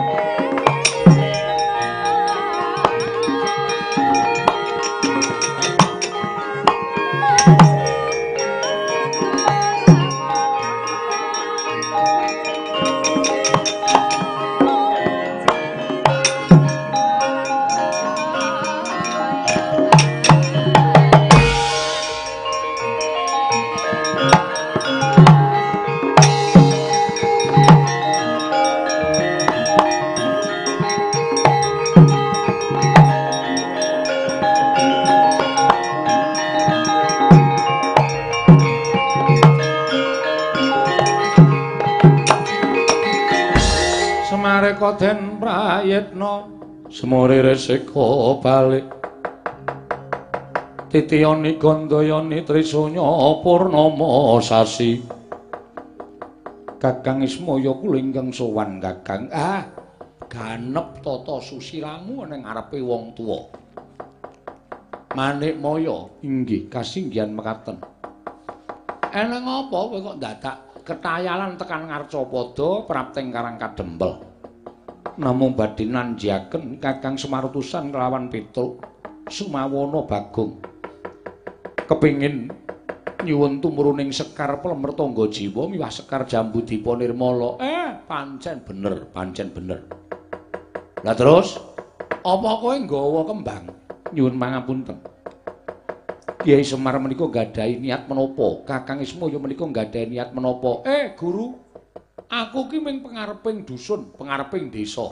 Speaker 1: Semareka den prayitna semurires eka balik titiyani gandayani trisanya purnama sasi Kakang Ismaya kula ingkang sowan Kakang. Ah, ganep tata susilamu ning ngarepe wong tuwa. Manikmaya inggih kasinggihan mekaten. Eneng apa kowe kok dadak ketayalan tekan Ngarcapada prapting Karang Kadempel? Namung badhe nanjiaken Kakang Semar utusan kelawan Petruk Sumawana Bagong. Kepingin nyuwun tumuruning Sekar Pelemertangga Jiwa miwah Sekar Jambudipa Nirmala. Pancen bener, pancen bener. Lah terus apa kowe nggawa kembang? Nyuwun pangapunten. Kyai Semar menika nggadahi niat menapa? Kakang Ismaya menika nggadahi niat menapa? Guru, aku ki mung pengareping dusun, pengareping desa.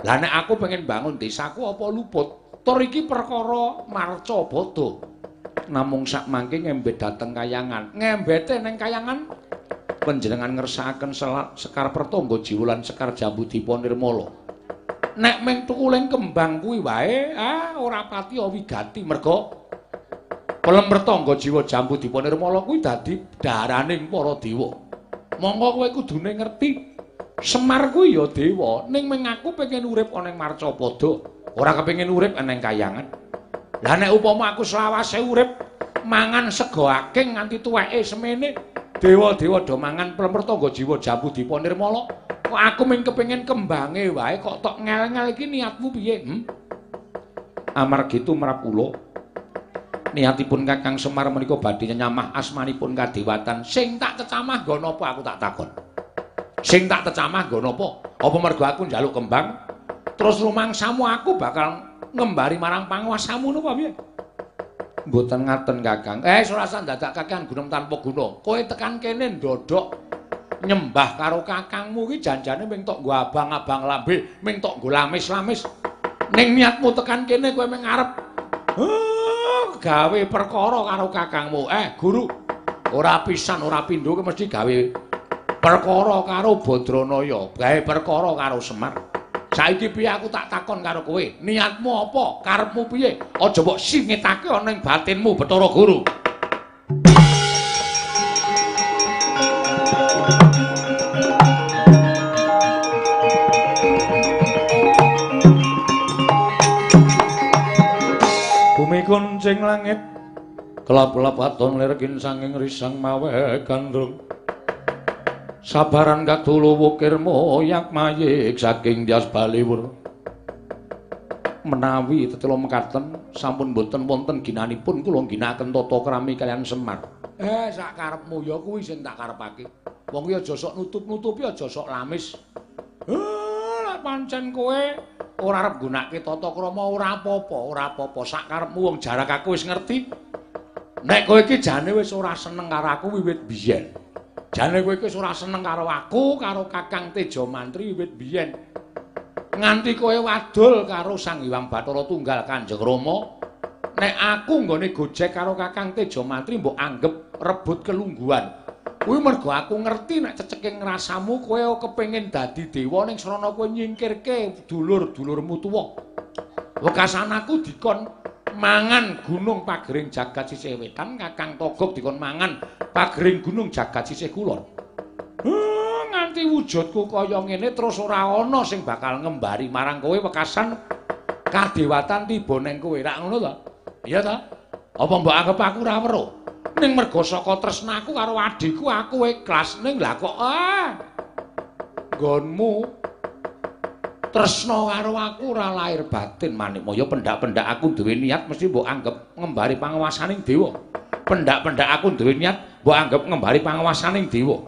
Speaker 1: Lah nek aku pengen bangun desaku apa luput? Tur iki perkara marca bada. Namung sak mangke ngembet dhateng kayangan. Ngembete ning kayangan panjenengan ngersakaken Sekar Pertangga Jiwa lan Sekar Jambudipa Nirmala. Nek mung tukuling kembang kuwi wae, ora pati wigati merga Pelemertangga Jiwa Jambudipa Nirmala kuwi dadi daraning para dewa. Monggo kowe kudune ngerti Semar kuwi ya dewa, ning mung aku pengen urip ana ing Marcapada, ora kepengin urip ana ing kayangan. Lah nek upama aku selawase urip
Speaker 2: Mangan sego aking nganti tuweke semene. Dewa-dewa do mangan plemer tangga jiwa jambu dipa nirmala. Kok aku mung kepengin kembange wae kok tok ngel-ngel iki niatmu piye? Amargi tumrap kula niatipun Kakang Semar menika badhe nyamah asmanipun kadewatan. Sing tak tecamah nggo napa aku tak takon. Sing tak tecamah nggo napa? Apa mergo aku njaluk kembang terus rumangsamu aku bakal ngembari marang panguwasamu napa piye? Mboten ngaten Kakang. Ora usah dadak kakean gunung tanpa guna. Kowe tekan kene ndodhok nyembah karo kakangmu iki janjane mung tok nggo abang-abang lambe, mung tok nggo lamis-lamis. Ning niatmu tekan kene kowe mung arep gawe perkara karo kakangmu. Guru, ora pisan ora pindho kowe mesti gawe perkara karo Badranaya, gawe perkara karo Semar. Saiki piye aku tak takon karo kowe, niatmu apa? Karepmu piye? Aja mbok singitake ana ing batinmu Bathara Guru.
Speaker 1: Bumi kuncing langit kelap-kelap waton lirkin sanging risang mawe gandrung. Sabaran kadulu wukir moyak mayik saking Dyas Baliwur. Menawi tetela mekaten sampun boten wonten ginanipun kula ginakaken tata krami kaliyan Semar. Sak karepmu ya kuwi sing tak karepake. Wong kuwi aja sok nutup-nutupi, aja sok lamis. Lek pancen kowe ora arep nggunakake tata krama ora apa-apa, ora apa-apa. Sak karepmu wong jarak aku wis ngerti. Nek kowe iki jane wis ora seneng karo aku wiwit biyen. Jane kowe iki wis ora seneng karo aku, karo Kakang Teja Mantri wiwit biyen. Nganti kowe wadul karo Sang Hyang Bathara Tunggal Kanjeng Rama, nek aku nggone gojek karo Kakang Teja Mantri mbok anggep rebut kelungguhan. Kuwi mergo aku ngerti nek ceceking rasamu kowe kepengin dadi dewa ning srana kowe nyingkirke dulur-dulurmu tuwa. Wekasan aku dikon mangan gunung pagering jagat sisih wetan, Kakang Togog dikon mangan pagering gunung jagat sisih kulon. Nganti wujudku kaya ngene terus ora ana sing bakal ngembari marang kowe wekasan kadewatan tiba ning kowe. Rak ngono to? Iya to? Apa mbok anggep aku ora weruh? Ning mergo saka tresnaku karo adhiku aku ikhlas ning lah kok nggonmu tresna karo aku ora lahir batin manikmaya pendak-pendak aku duwe niat mesti mbok anggep ngembari panguwasaning dewa. Pendak-pendak aku duwe niat mbok anggep ngembari panguwasaning dewa.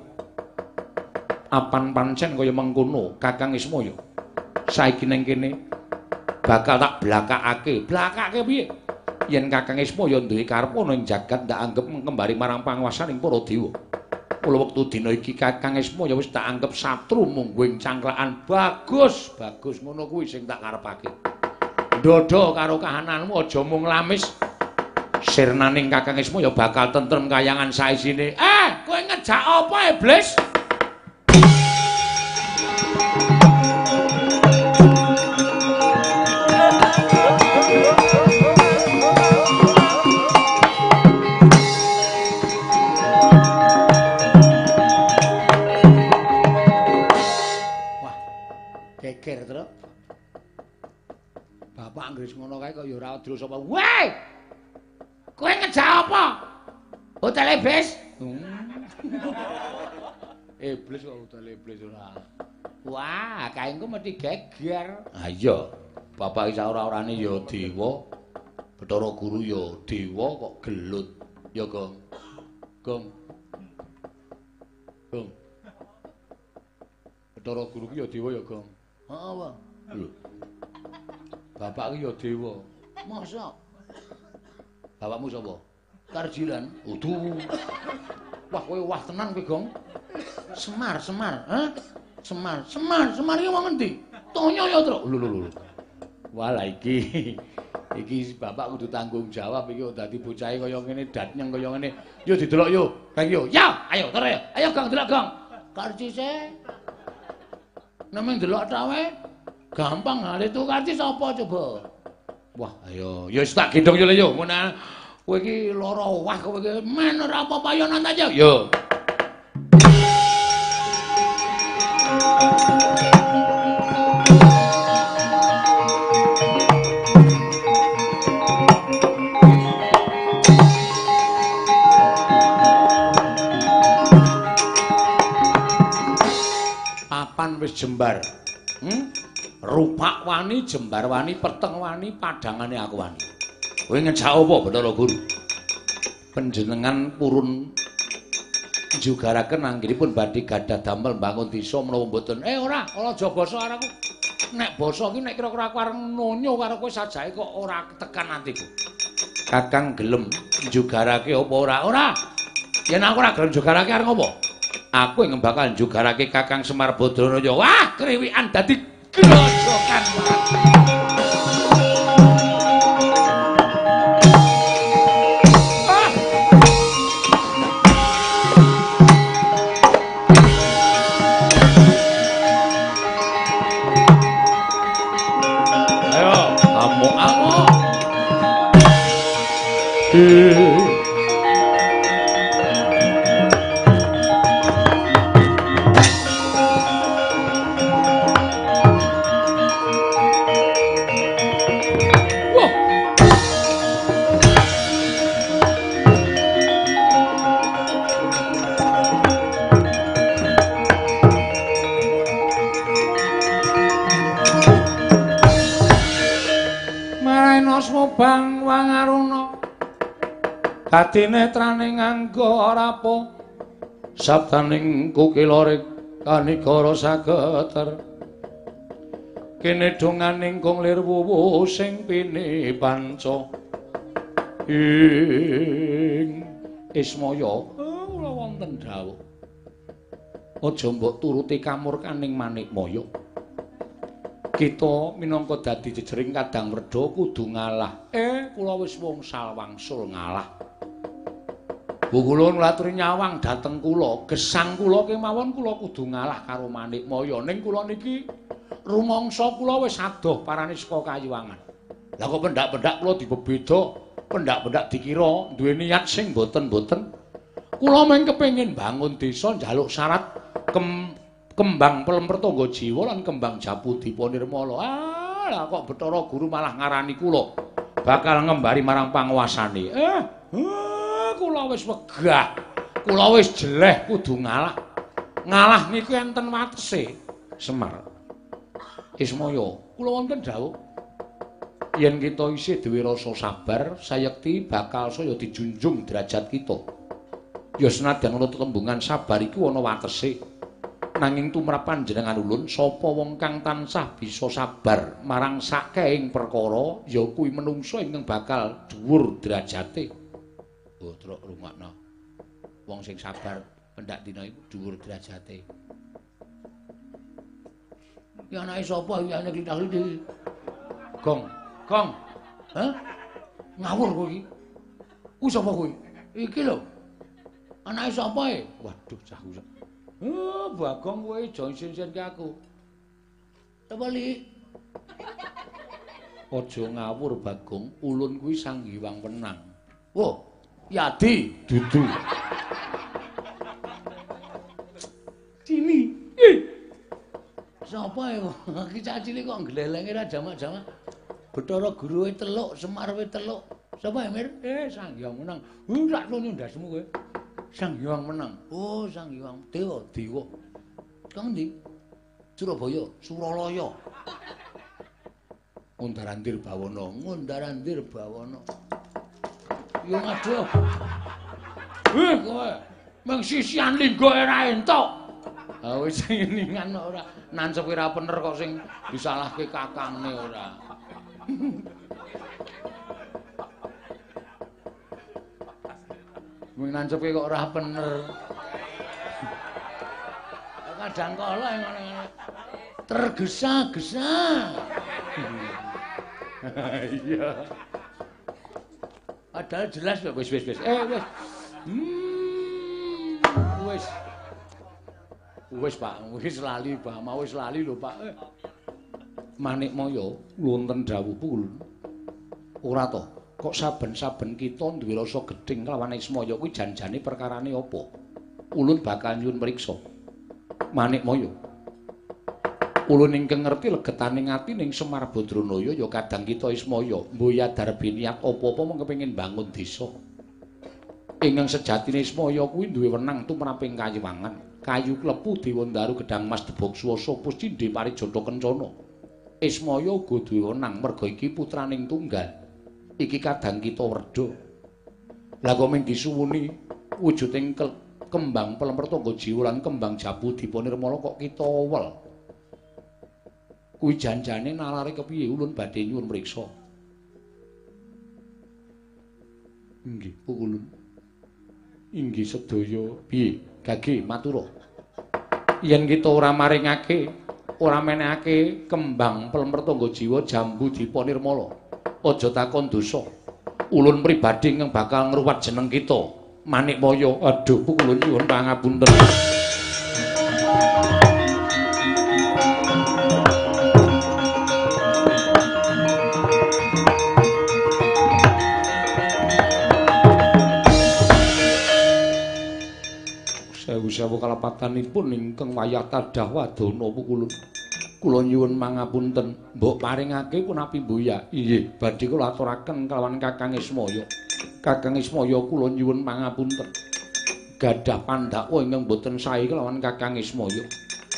Speaker 1: Apan pancen kaya mengkono Kakang Ismaya. Saiki ning kene bakal tak blakakake. Blakake piye? Yen Kakang Ismaya duwe karep ana ing jagat ndak anggep ngembari marang panguwasaning para dewa. Mula wektu dina iki Kakang Ismaya wis tak anggep satru mungguing cangklakan. Bagus, bagus ngono kuwi sing tak karepake. Ndodho karo kahananmu aja mung lamis. Sirnaning Kakang Ismaya bakal tentrem kayangan saisine. Kowe ngejak apa iblis? Geger terus. Bapak anggere ngono kae kok ya ora adil sapa. Weh! Kowe ngejak apa? Hotel iblis? Iblis kok hotel iblis ora. Wah, kae engko mesti geger. Ha iya. Bapak iki ora-orane ya dewa. Bathara Guru ya dewa kok gelut. Ya, Gong. Gong. Gong. Bathara Guru ki ya dewa ya, Gong. Heeh, Pak. Lho. Bapak ki ya dewa. Mosok? Bapakmu sapa? Karjilan. Udu. Wah, kowe wah tenan kowe, Gong. Semar, Semar, ha? Semar, Semar, Semar iki wong endi? Tonyo ya, Truk. Lho lho lho. Wah, lah iki. Iki bapak kudu tanggung jawab iki kok dadi bocahe kaya ngene, datnyeng kaya ngene. Yo didelok yo, Bang yo. Ya, ayo terus yo. Ayo Gong delok, Gong. Karcise. Namung delok ta wae. Gampang hale tuku karcis apa coba? Wah, ayo. Ya wis tak gendhong yo le yo. Ngono. Kowe iki lara wah kowe iki men ora apa-apa yo nonton aja. Yo. wis jembar. Rupak wani, jembar wani, peteng wani, padhangane aku wani. Kowe ngejak apa Bathara Guru? Panjenengan purun njugaraken anggenipun badhe gadah damel mbangun desa menawa mboten? Ora, aja basa karo aku. Nek basa iki nek kira-kira aku arep nonyo karo kowe sajake kok ora tekan atiku. Kakang gelem njugarake apa ora? Ora. Yen aku ora gelem njugarake arep ngopo? Aku ing bakal njugarake Kakang Semar Badranaya. Wah, kriwikan dadi grojokan. Ayo, amuk-amuk. Bang Wangaruna katinetrane nganggo rapo sabdaning kukilore kanigara sageter kene donganing kung lir wuwu sing pini panca ing Ismaya. Kula wonten dawuh, aja mbok turuti kamurkaning Manikmaya. Kita minangka dadi jejering kadang werda kudu ngalah. Kula wis wngsal wangsul ngalah. Bu kula nlaturi nyawang dhateng kula, gesang kula kemawon kula kudu ngalah karo Manikmaya. Ning kula niki rumangsa kula wis adoh parane saka kayuwangan. Lah kok pendak-pendak kula dibebeda, pendak-pendak dikira duwe niat sing boten-boten. Kula mung kepengin bangun desa njaluk syarat kembang pelem pertangga jiwa lan kembang japu dipa nirmala. Ah, lah kok Bathara Guru malah ngarani kula bakal ngembari marang panguasane. Kula wis wegah. Kula wis jeleh kudu ngalah. Ngalah niku enten watese. Semar. Ismaya, kula wonten dawuh. Yen kita isih duwe rasa sabar, sayekti bakal saya dijunjung derajat kita. Ya senadyan ana tetembungan sabar iku ana watese. Nanging tumrap panjenengan ulun, sapa wong kang tansah bisa sabar marang sakehing perkara ya kuwi menungsa ingkang bakal dhuwur derajate. Oh, truk rungokno. Wong sing sabar pendak dina iku dhuwur derajate. Ya anake sapa iki anake klithah-klithih? Gong, gong. Hah? Ngawur kowe iki. Kuwi sapa kowe? Iki lho. Anake sapa e? Waduh, cah kuwi. Bagong kowe aja isin-isinke aku. Apa li? Aja ngawur Bagong, ulun kuwi Sang Hyang Wenang. Wah, Yadi dudu. Cini. Sapa e? Ki cah cilik kok glelenge ra jamak-jamak. Bathara Guru teluk, Semar we teluk. Sapa e, Mir? Sang Hyang Wenang. Ora ngono ndasmu kowe. Sang Hyang Wenang. Oh, Sang Hyang Dewa, Dewa. Kang ndi? Surabaya, Suralaya. Ngundarandir Bawana, ngundarandir Bawana. Yo ngaduh. Kowe mung sisian linggo ora entuk. Ha wis ningan ora nancep ora bener kok sing disalahke kakangne ora. Mung nancepe kok ora bener. Kadang kala ngono-ngono. Tergesa-gesa. Iya. Padahal jelas wis wis wis. Wis. Wis. Wis Pak, wis lali Pak, mau wis lali lho Pak. Manikmaya wonten dawuh pun. Ora to. Kok saben-saben kita duwe rasa gething kelawan Ismaya kuwi janjane perkarane apa? Ulun bakal nyuwun priksa. Manikmaya. Ulun ingkang ngerti legetane ati ning Semar Badranaya ya kadang kita Ismaya mboya darbi niat apa-apa mung kepengin bangun desa. Ingkang sejatine Ismaya kuwi duwe wenang tumraping kayiwangan. Kayu klepu Dewandaru Gedhang Mas Debog Swasa Puscindhe Parijata Kencana. Ismaya uga duwe wenang merga iki putraning tunggal. Iki kadang kita werda. Lah kok mung disuwuni wujuding kembang Pelempertangga Jiwa lan kembang Jabu Dipa Nirmala kok kita wel. Kuwi janjane nalare kepiye ulun badhe nyuwun mriksa. Inggih, pukulun. Inggih sedaya. Piye? Gage matura. Yen kita ora maringake, ora menehake kembang Pelempertangga Jiwa Jambu Dipa Nirmala, aja takon dosa. Ulun pribadi ingkang bakal ngruwat jeneng kita. Manikmaya. Aduh, pukulun nyuwun pangapunten. Sewu-sewu kalepatanipun ingkang wayah tadah wadana pukulun. Kula nyuwun mangapunten, mbok paringake punapi mboya. Inggih, badhe kula aturaken kalawan Kakang Ismaya. Kakang Ismaya kula nyuwun pangapunten. Gadah pandhakwa ingkang boten sae kelawan Kakang Ismaya.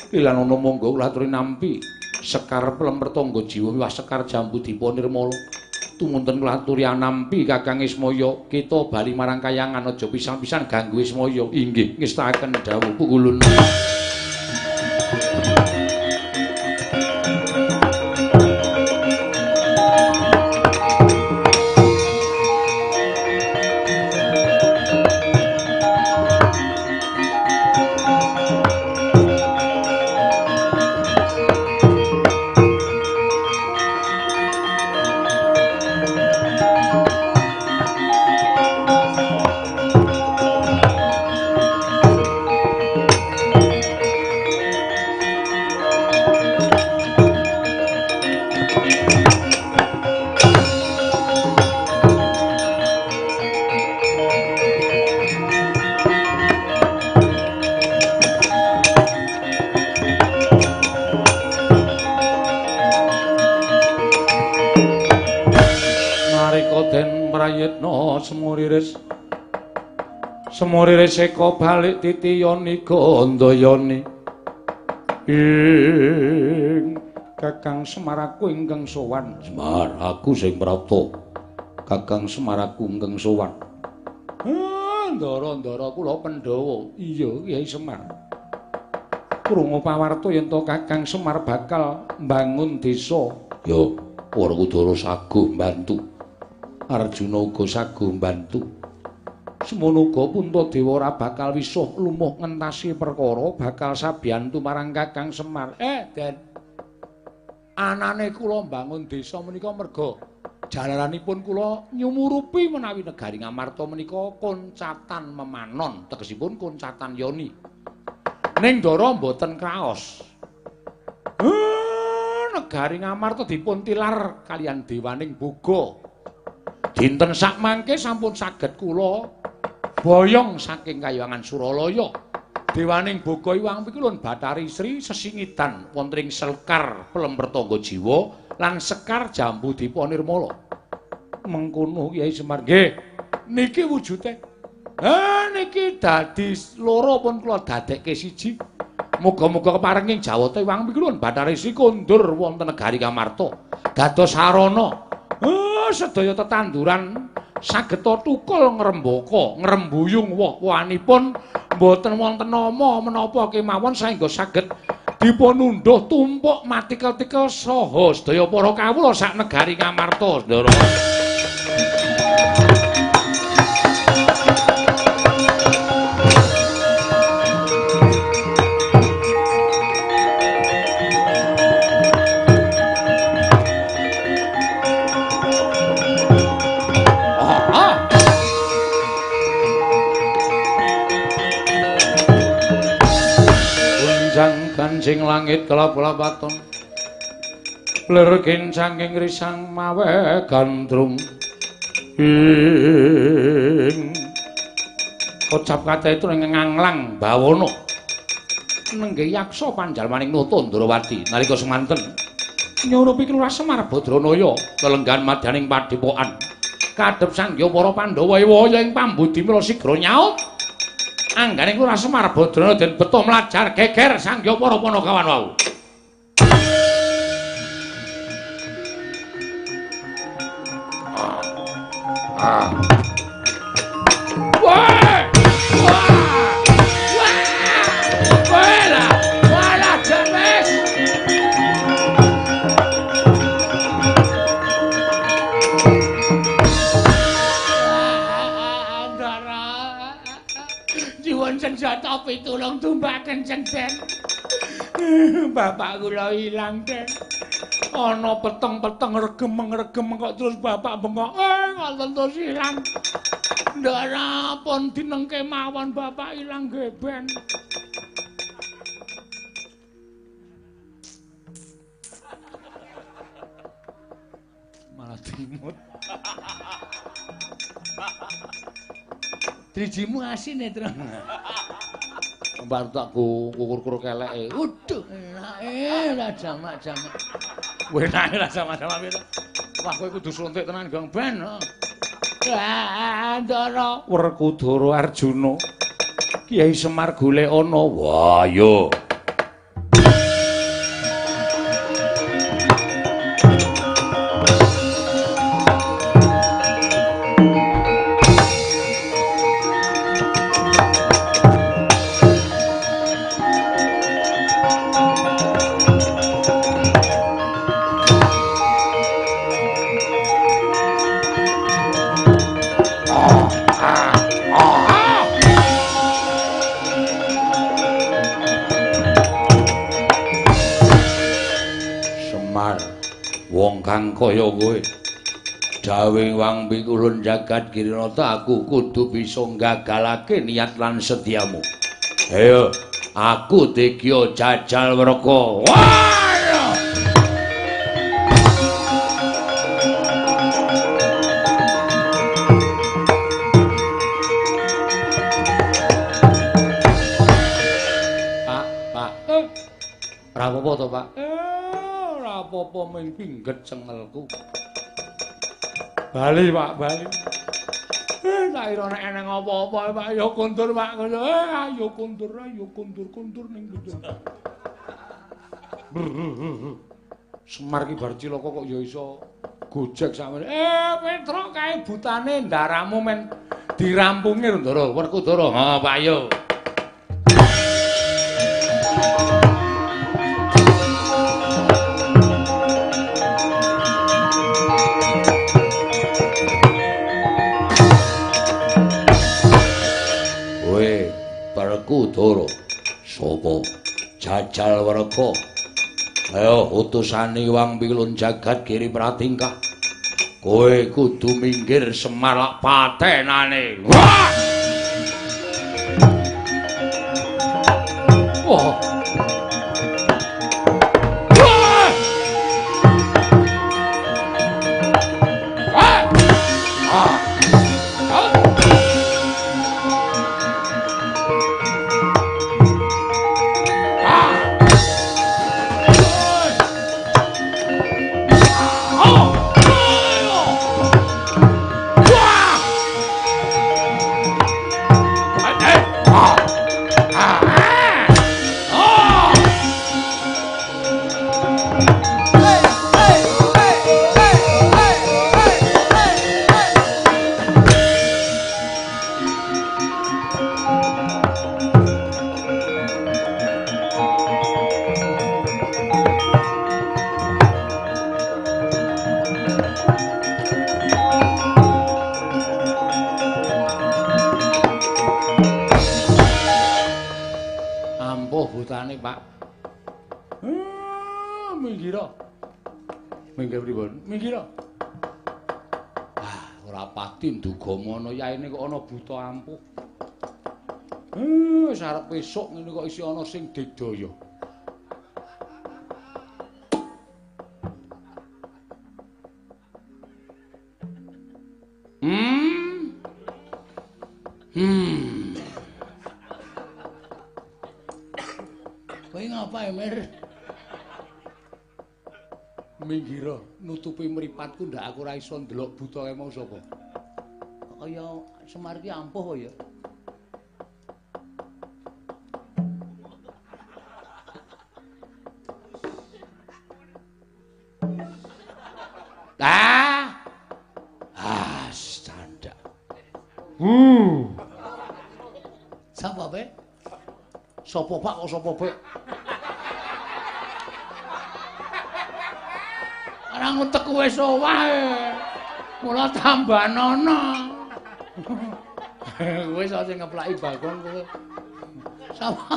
Speaker 1: Lan ana monggo kula aturi nampi Sekar Pelempertangga Jiwa miwah Sekar Jambu Dipa Nirmala. Tumunten kula aturi anampi Kakang Ismaya, kita bali marang kayangan aja pisan-pisan ganggu Ismaya. Inggih, ngestakaken dawuh pukulun. Semuriris eka balik titiyoni gandayani. Ing Kakang Semar aku ingkang sowan. Semar aku sing prapta. Kakang Semar aku ingkang sowan. Ndara-ndara kula Pandhawa. Iya, Kyai Semar. Krungu pawarta yen to Kakang Semar bakal mbangun desa. Ya, Werkudara saguh mbantu. Arjuna uga saguh mbantu. Semono uga Puntadewa ora bakal wisuh lumuh ngentasi perkara bakal sabiyantu marang Kakang Semar. Den. Anane kula mbangun desa menika merga jalaranipun kula nyumurupi menawi negari Ngamarta menika koncatan memanon, tegesipun koncatan yoni. Ning ndara mboten kraos. Negari Ngamarta dipun tilar kaliyan dewaning boga. Dinten sakmangke sampun saged kula boyong saking kayangan Suralaya. Dewaning boga Iwang Pikulun Bathari Sri sesingidan wonten ing Sekar Pelempertangga Jiwa lan Sekar Jambu Dipa Nirmala. Mengkono Kyai Semar. Nggih, niki wujude. Niki dadi loro pun kula dadekke siji. Muga-muga keparenging Jawata Iwang Pikulun Bathari Sri kondur wonten negari Ngamarta. Dados sarana sedaya tetanduran sageta tukul ngrembaka, ngrembuyung woh-wohanipun mboten wonten nama menapa kemawon saengga saged dipunundhuh tumpuk matikel-tikel saha sedaya para kawula sak negari Ngamarta, Ndara. Kancing langit kelap-kelapaton lir kincanging risang mawe gandrung ing kocap kata itu nganglang bawana nenggih yaksa panjalmaning nata Ndrawati nalika semanten nyurupi Kelurahan Semar Badranaya lelenggan madyaning padhepokan kadhep sangya para Pandhawa ewaya ing pambudi mila sigra nyaut.
Speaker 2: Anggane Lurah Semar Badrana den beto mlajar geger sangya para panakawan wau. Wah! Wah! Wah! Lah, walah james. Andara. Nyuwun senjata pitulung tumbaken cenden. Bapak kula ilang, Den. Ana peteng-peteng regemeng-regemeng kok terus bapak bengok, ngoten terus ilang. Ndara pun dinengke mawon bapak ilang geben. Malah dimut. Drijimu asin e, Tru. Baru tak kukur-kukur keleke. Waduh, enake lah jamak-jamak. Enake lah jamak-jamak piro. Wah, kowe kudu suntik tenan Gong Ben. Ndara Werkudara Arjuna. Kyai Semar golek ana.
Speaker 1: Wah, yo. Kang kaya kowe dawuh Wang Pikulun jagat Girinata, aku kudu bisa nggagalake niat lan setiamu. Ayo, aku digya jajal werka. Wah!
Speaker 2: Pak, Pak. Ora apa-apa to, Pak? Apa-apa ming pingget cengelku. Bali, Pak, bali. Tak ira nek eneng apa-apa, Pak, ya kondur, Pak, ngono. Ayo kondur, ayo kondur-kondur ning ndi. Semar ki bar cilaka kok ya iso gojek sakmene. Petruk kae butane ndaramu men dirampungi Ndara Werkudara. Ha, Pak, yo.
Speaker 1: Werkudara sapa jajal werka? Ayo utusane Wang Pilun jagat Giri Pratingkah. Kowe kudu minggir Semar lak patenane. Wah!
Speaker 2: Wah! Wah! Wah! Ah! Minggir pripun? Minggir. Ah, ora pati nduga mono yaene kok ana buta ampuh. Wis arep esuk ngene kok isih ana sing digdaya. Kowe ngapa, Mir? Minggir nutupi mripatku ndak aku ora iso ndelok buta kae mau sapa. Kaya Semar ki ampuh ya.
Speaker 1: Sapa, Be? Sapa, Pak? Kok sapa, Be? Ora ngutek wis owah. Mula tambanono. Kowe iso sing ngeplaki Bagong kowe. Sapa?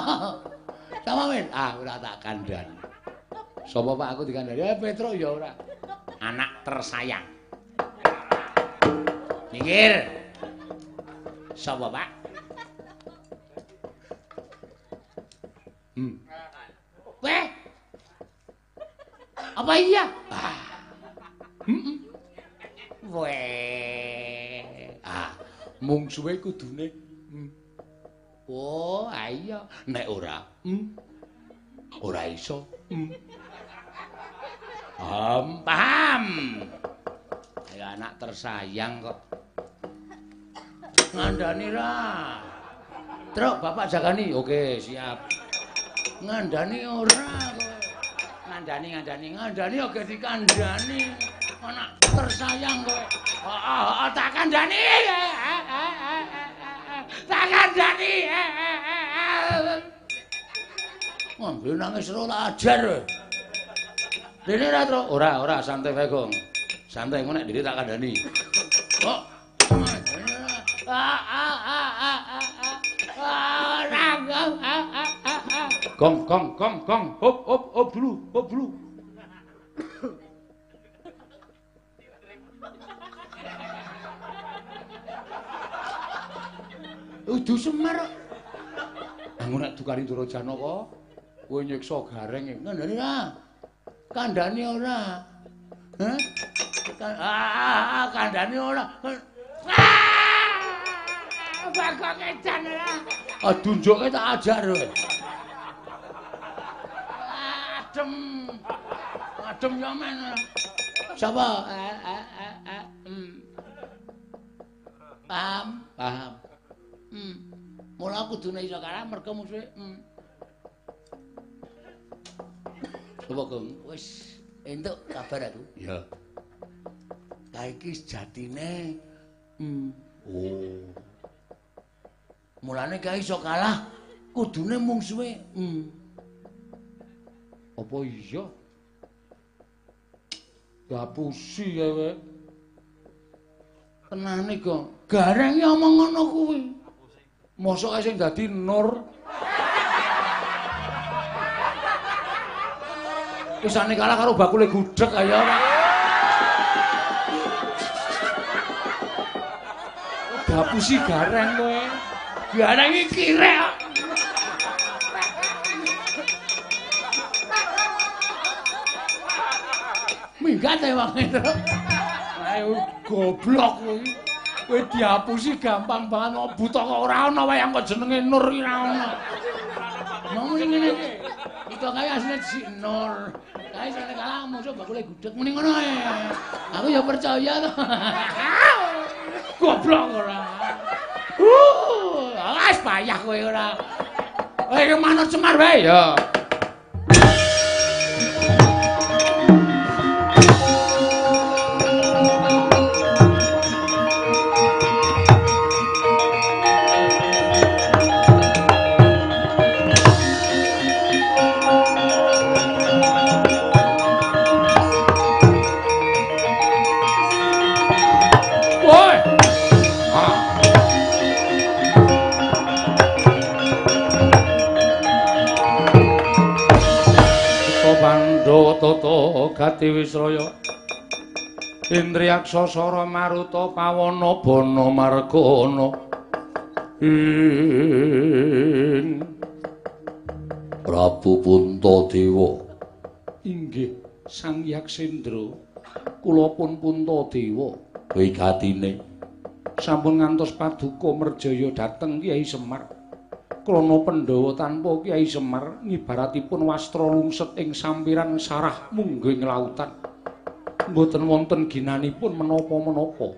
Speaker 1: Sapa, Men? Ah, ora tak kandhani. Sapa, Pak, aku dikandhani? Eh, Petruk ya ora.
Speaker 2: Anak tersayang. Minggir. Sapa, Pak? Weh. Apa iya? Ah. Weh.
Speaker 1: Ah, mungsuhe kudune. Oh, iya. Nek ora, ora iso.
Speaker 2: Paham. Ayo anak tersayang kok.
Speaker 1: Ngandani ra. Truk bapak jagani. Oke, siap. Ngandani ora kowe. Ngandani ngandani ngandani oke dikandani. Anak tersayang kowe. Heeh, tak kandhani. Tak kandhani. Ngambil nangis ora ajar. Dene ra, Truk? Ora, ora, santai wae, Gong. Santai engko nek dene tak kandhani. Kok gong gong gong gong hop hop hop dulu, hop dulu. Udu Semar. Aku nek dukani Ndara Janaka, kowe nyiksa Gareng. Ngandani ra? Kandhani ora. Hah? Kandhani ora. Bagong edan ora. Aduh njuke tak ajar kowe. Adem. Adem yo men. Sapa? Paham? Paham. Mula kudune iso kalah mergo musuhe. Sapa, Gong? Wis entuk kabar aku. Iya. Kae iki sejatine Oh. Mulane kae iso kalah kudune mungsuhe. Apa iya? Gapusi kowe. Tenane, Gong. Gareng omong ngono kuwi. Mosok sing dadi Nur. Pisane kalah karo bakule gudheg kaya ora. Gapusi Gareng kowe. Gareng iki kirek. Minggat ae wong Truk. Ayo goblok kowe. Kowe diapusi gampang banget kok buta kok ora ana wayang kok jenenge Nur iki ora ana. Ngomong ngene iki. Itu kae asline si Nur. Kae sing kalah musuh bakule gudheg muni ngono ae. Aku ya percaya to. Goblok ora. Wis payah kowe ora. Kowe manut Semar wae ya. Tata gati wisraya Indriyaksa sara maruta pawana bana margana ing Prabu Puntadewa. Inggih Sang Yaksendra, kula pun Puntadewa. Wigatine sampun ngantos paduka merjaya dhateng Kyai Semar. Krana Pandhawa tanpa Kyai Semar ngibaratipun wastra lungset ing sampiran sarah mungguing lautan. Mboten wonten ginanipun menapa-menapa.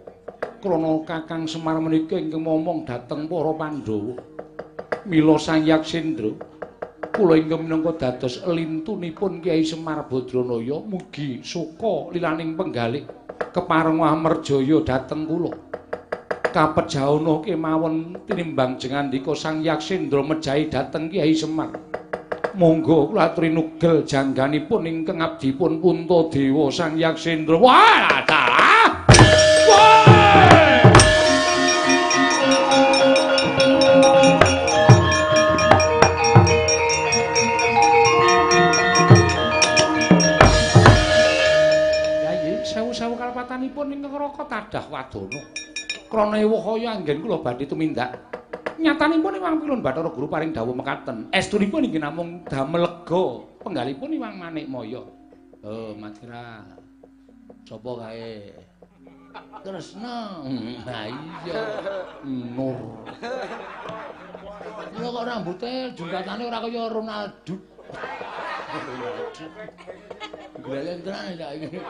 Speaker 1: Krana Kakang Semar menika ingkang momong dhateng para Pandhawa. Mila Sang Yaksendra, kula ingkang minangka dados lintunipun Kyai Semar Badranaya mugi suka lilaning penggalih kepareng amerjaya dhateng kula.
Speaker 2: Kapejaono kemawon tinimbang jengandika Sang Yaksendra mejahi dhateng Kyai Semar. Monggo kula aturi nugel jangganipun ingkang abdipun Puntadewa Sang Yaksendra. Wah, dalah. Wah! Yayi, sewu-sewu kalepatanipun ingkang Raka tadah wadana. Krana ewuh kaya anggen kula badhe tumindak. Nyatanipun Iwang Pilun Bathara Guru paring dawuh mekaten. Estunipun inggih namung damel lega penggalipun Iwang Manikmaya. Oh, Madra. Sapa kae? Kresna. Ha iya. Nur. Lha kok rambute jungkatane ora kaya Ronaldo. Gleleng tenan saiki.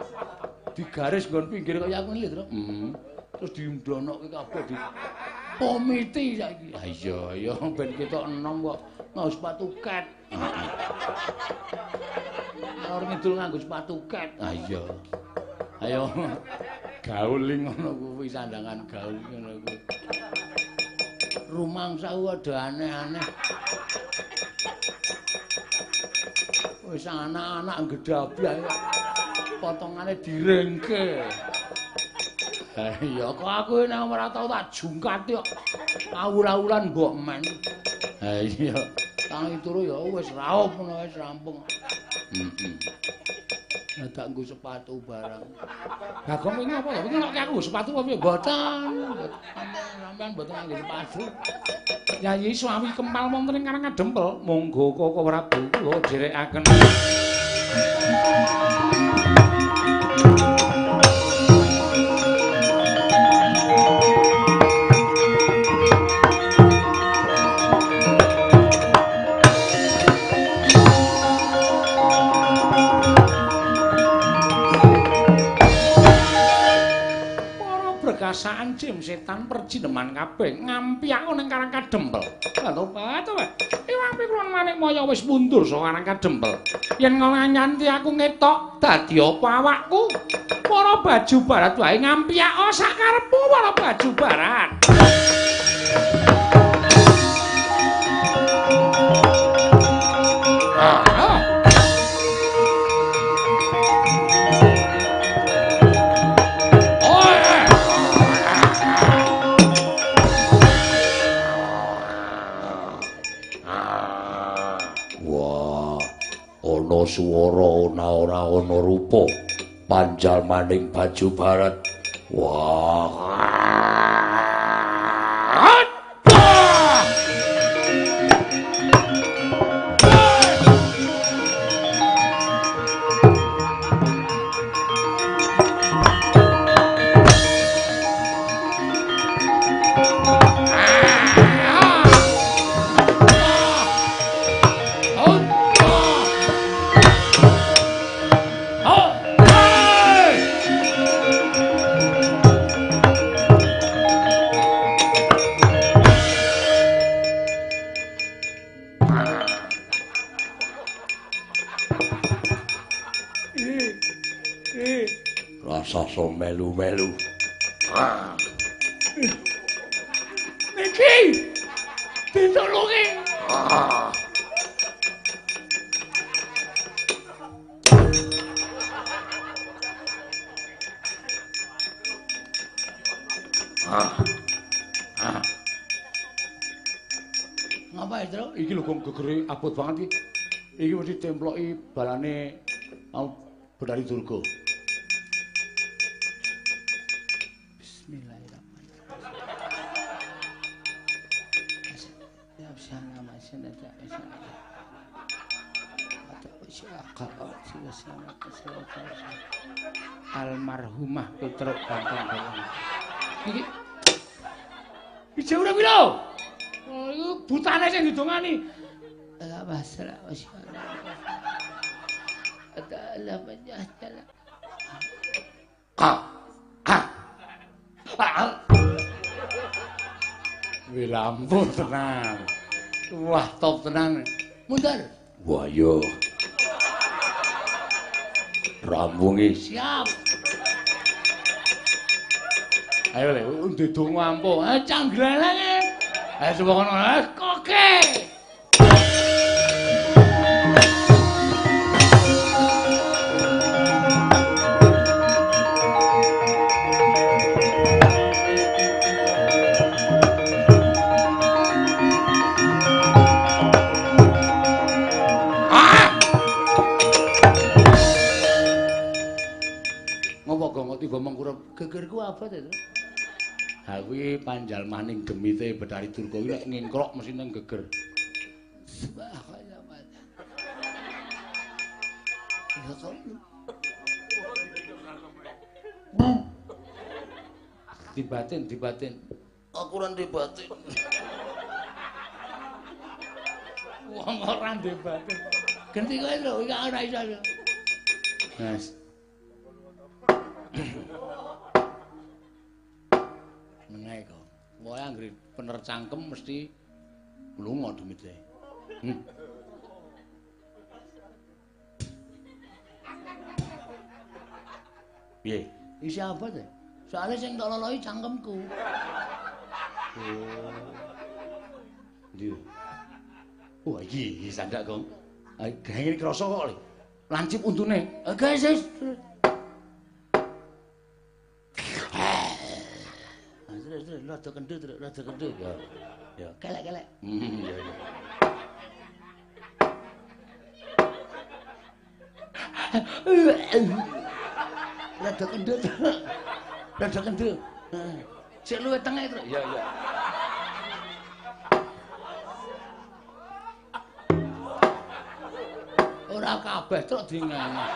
Speaker 2: Digaris nggon pinggir kaya aku lho, Tru. Terus diundonokke kabeh di pomiti saiki. Ha iya, ya ben ketok enom kok nganggo sepatu ket. Ora ngidul nganggo sepatu ket. Ha iya. Ayo gaul ngono kuwi sandangan gaul ngono kuwi. Rumangsaku ada aneh-aneh. Wis anak-anak gedhabyah potongane direngke. Ha iya kok aku nek ora tau tak jungkat kok. Awul-awulan mbok men. Ha iya, tangi turu ya wis raup ngono wis rampung. Heeh. Tak nggo sepatu barang. Bagong wingi apa ya? Wingi nek aku sepatu apa piye? Mboten. Sampeyan mboten nganggo sepatu. Yayi Swawi kempal wonten ing Karang Kadempel. Monggo Koko Prabu kula dherekaken. Kasaan jim setan perjineman kabeh ngampyak ning Karang Kadempel. Lha tobat to. Iwang Pikulon Manikmaya wis mundur saka Karang Kadempel. Yen nganti aku ngetok dadi apa awakku? Para baju barat wae ngampyak sak karepmu para baju barat.
Speaker 1: Suara ana ora ana rupa panjalmaning baju barat. Wah. Rasa melu-melu.
Speaker 2: Niki ditulungi. Ngapa itu? Iki lho kok gegere abot banget iki. Iki mesti temploki balane Bedari Durga. Almarhumah Petruk Banteng Bolong. Iki ije urip iki lho. Oh, iku butane sing didongani. Wih lampu tenan. Wah top tenan. Mundur.
Speaker 1: Wah yo. Rampungi.
Speaker 2: Siap. Ayo le, ndedonga ampuh. Canggralane. Ayo coba kono. Koke. Tiba mengkurep gegerku abot itu. Ha kuwi panjalmaning demite Bathari Durga kuwi nek ngingkrok mesti nang geger. Dibatin, dibatin. Aku ora dibatin. Wong ora dibatin. Genti kowe lho, iki ora iso. Mas. Meneh kok. Wae anggere pener cangkem mesti lunga demite. Piye? Isi apa to? Soale sing tak loloki cangkemku. Oh. Ndi? Wah, iki sandak, Gong. Geng iki krasa kok le. Lancip untune. Guys, wis. Terus rada kendho, rada kendho. Ya. Ya, kelek-kelek. Ya ya. Rada kendho. Rada kendho. Heeh. Sik luwih tengah, Tru. Ya ya. Ora kabeh truk dingane.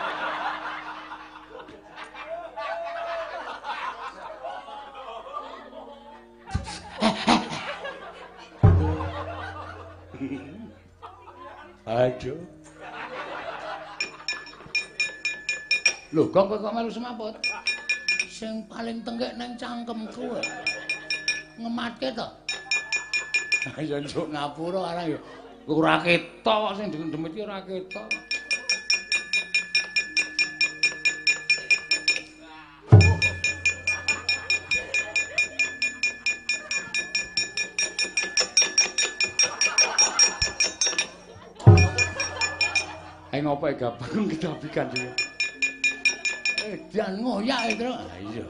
Speaker 2: Aduh. Lho, kok kowe melu semaput? Sing paling tenggek nang cangkemku. Ngematke to? Ya njuk ngapura arang ya. Ora ketok kok sing demit iki ora ketok. Ayo ngopo gabang kedabikan dhewe. Edan ngoyak e, Tru. Ha iya.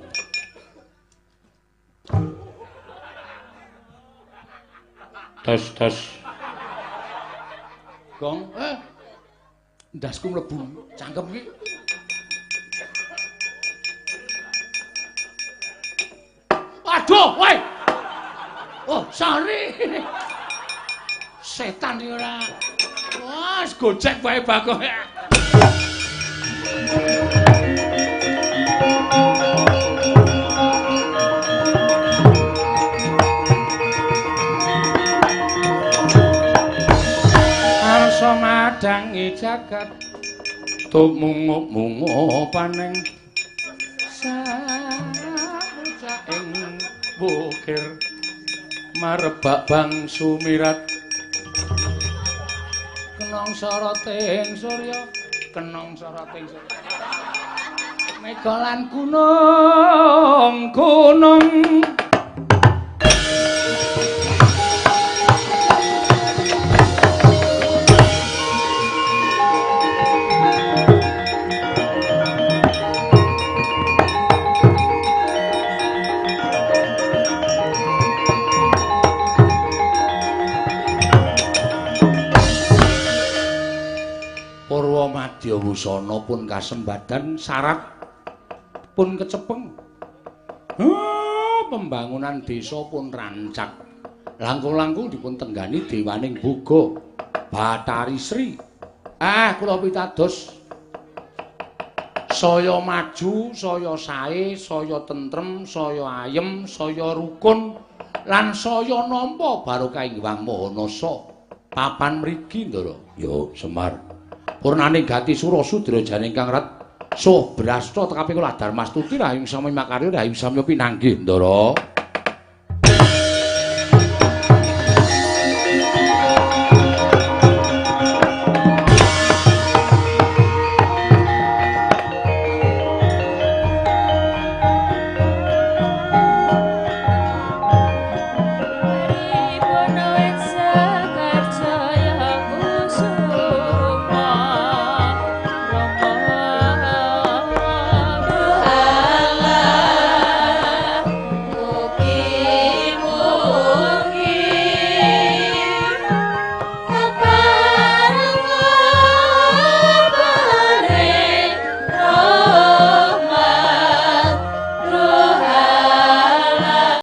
Speaker 2: Tes tes. Gong, ndasku mlebu cangkem iki. Waduh, woi. Oh, sorry. Setan iki ora. Wah, gojek wae Bagong. Arsa madangi jagat tumungup-mungup paning samucaing bukir marebak bang sumirat. Kenong soroting surya, kenong soroting surya. Mega lan gunung, gunung. Madya wusana pun kasembadan syarat pun kecepeng. Pembangunan desa pun rancak. Langkung-langkung dipun tenggani dewaning boga Bathari Sri. Kula pitados saya maju, saya sae, saya tentrem, saya ayem, saya rukun lan saya nampa barokah ing Hyang Maha Nasa. Papan mriki, Ndara. Yo, Semar. Purnane gati sura sudra jane ingkang rat soh brasta tekapi kula Darmastuti rahayu sami makarya rahayu sami pinanggih, Ndara.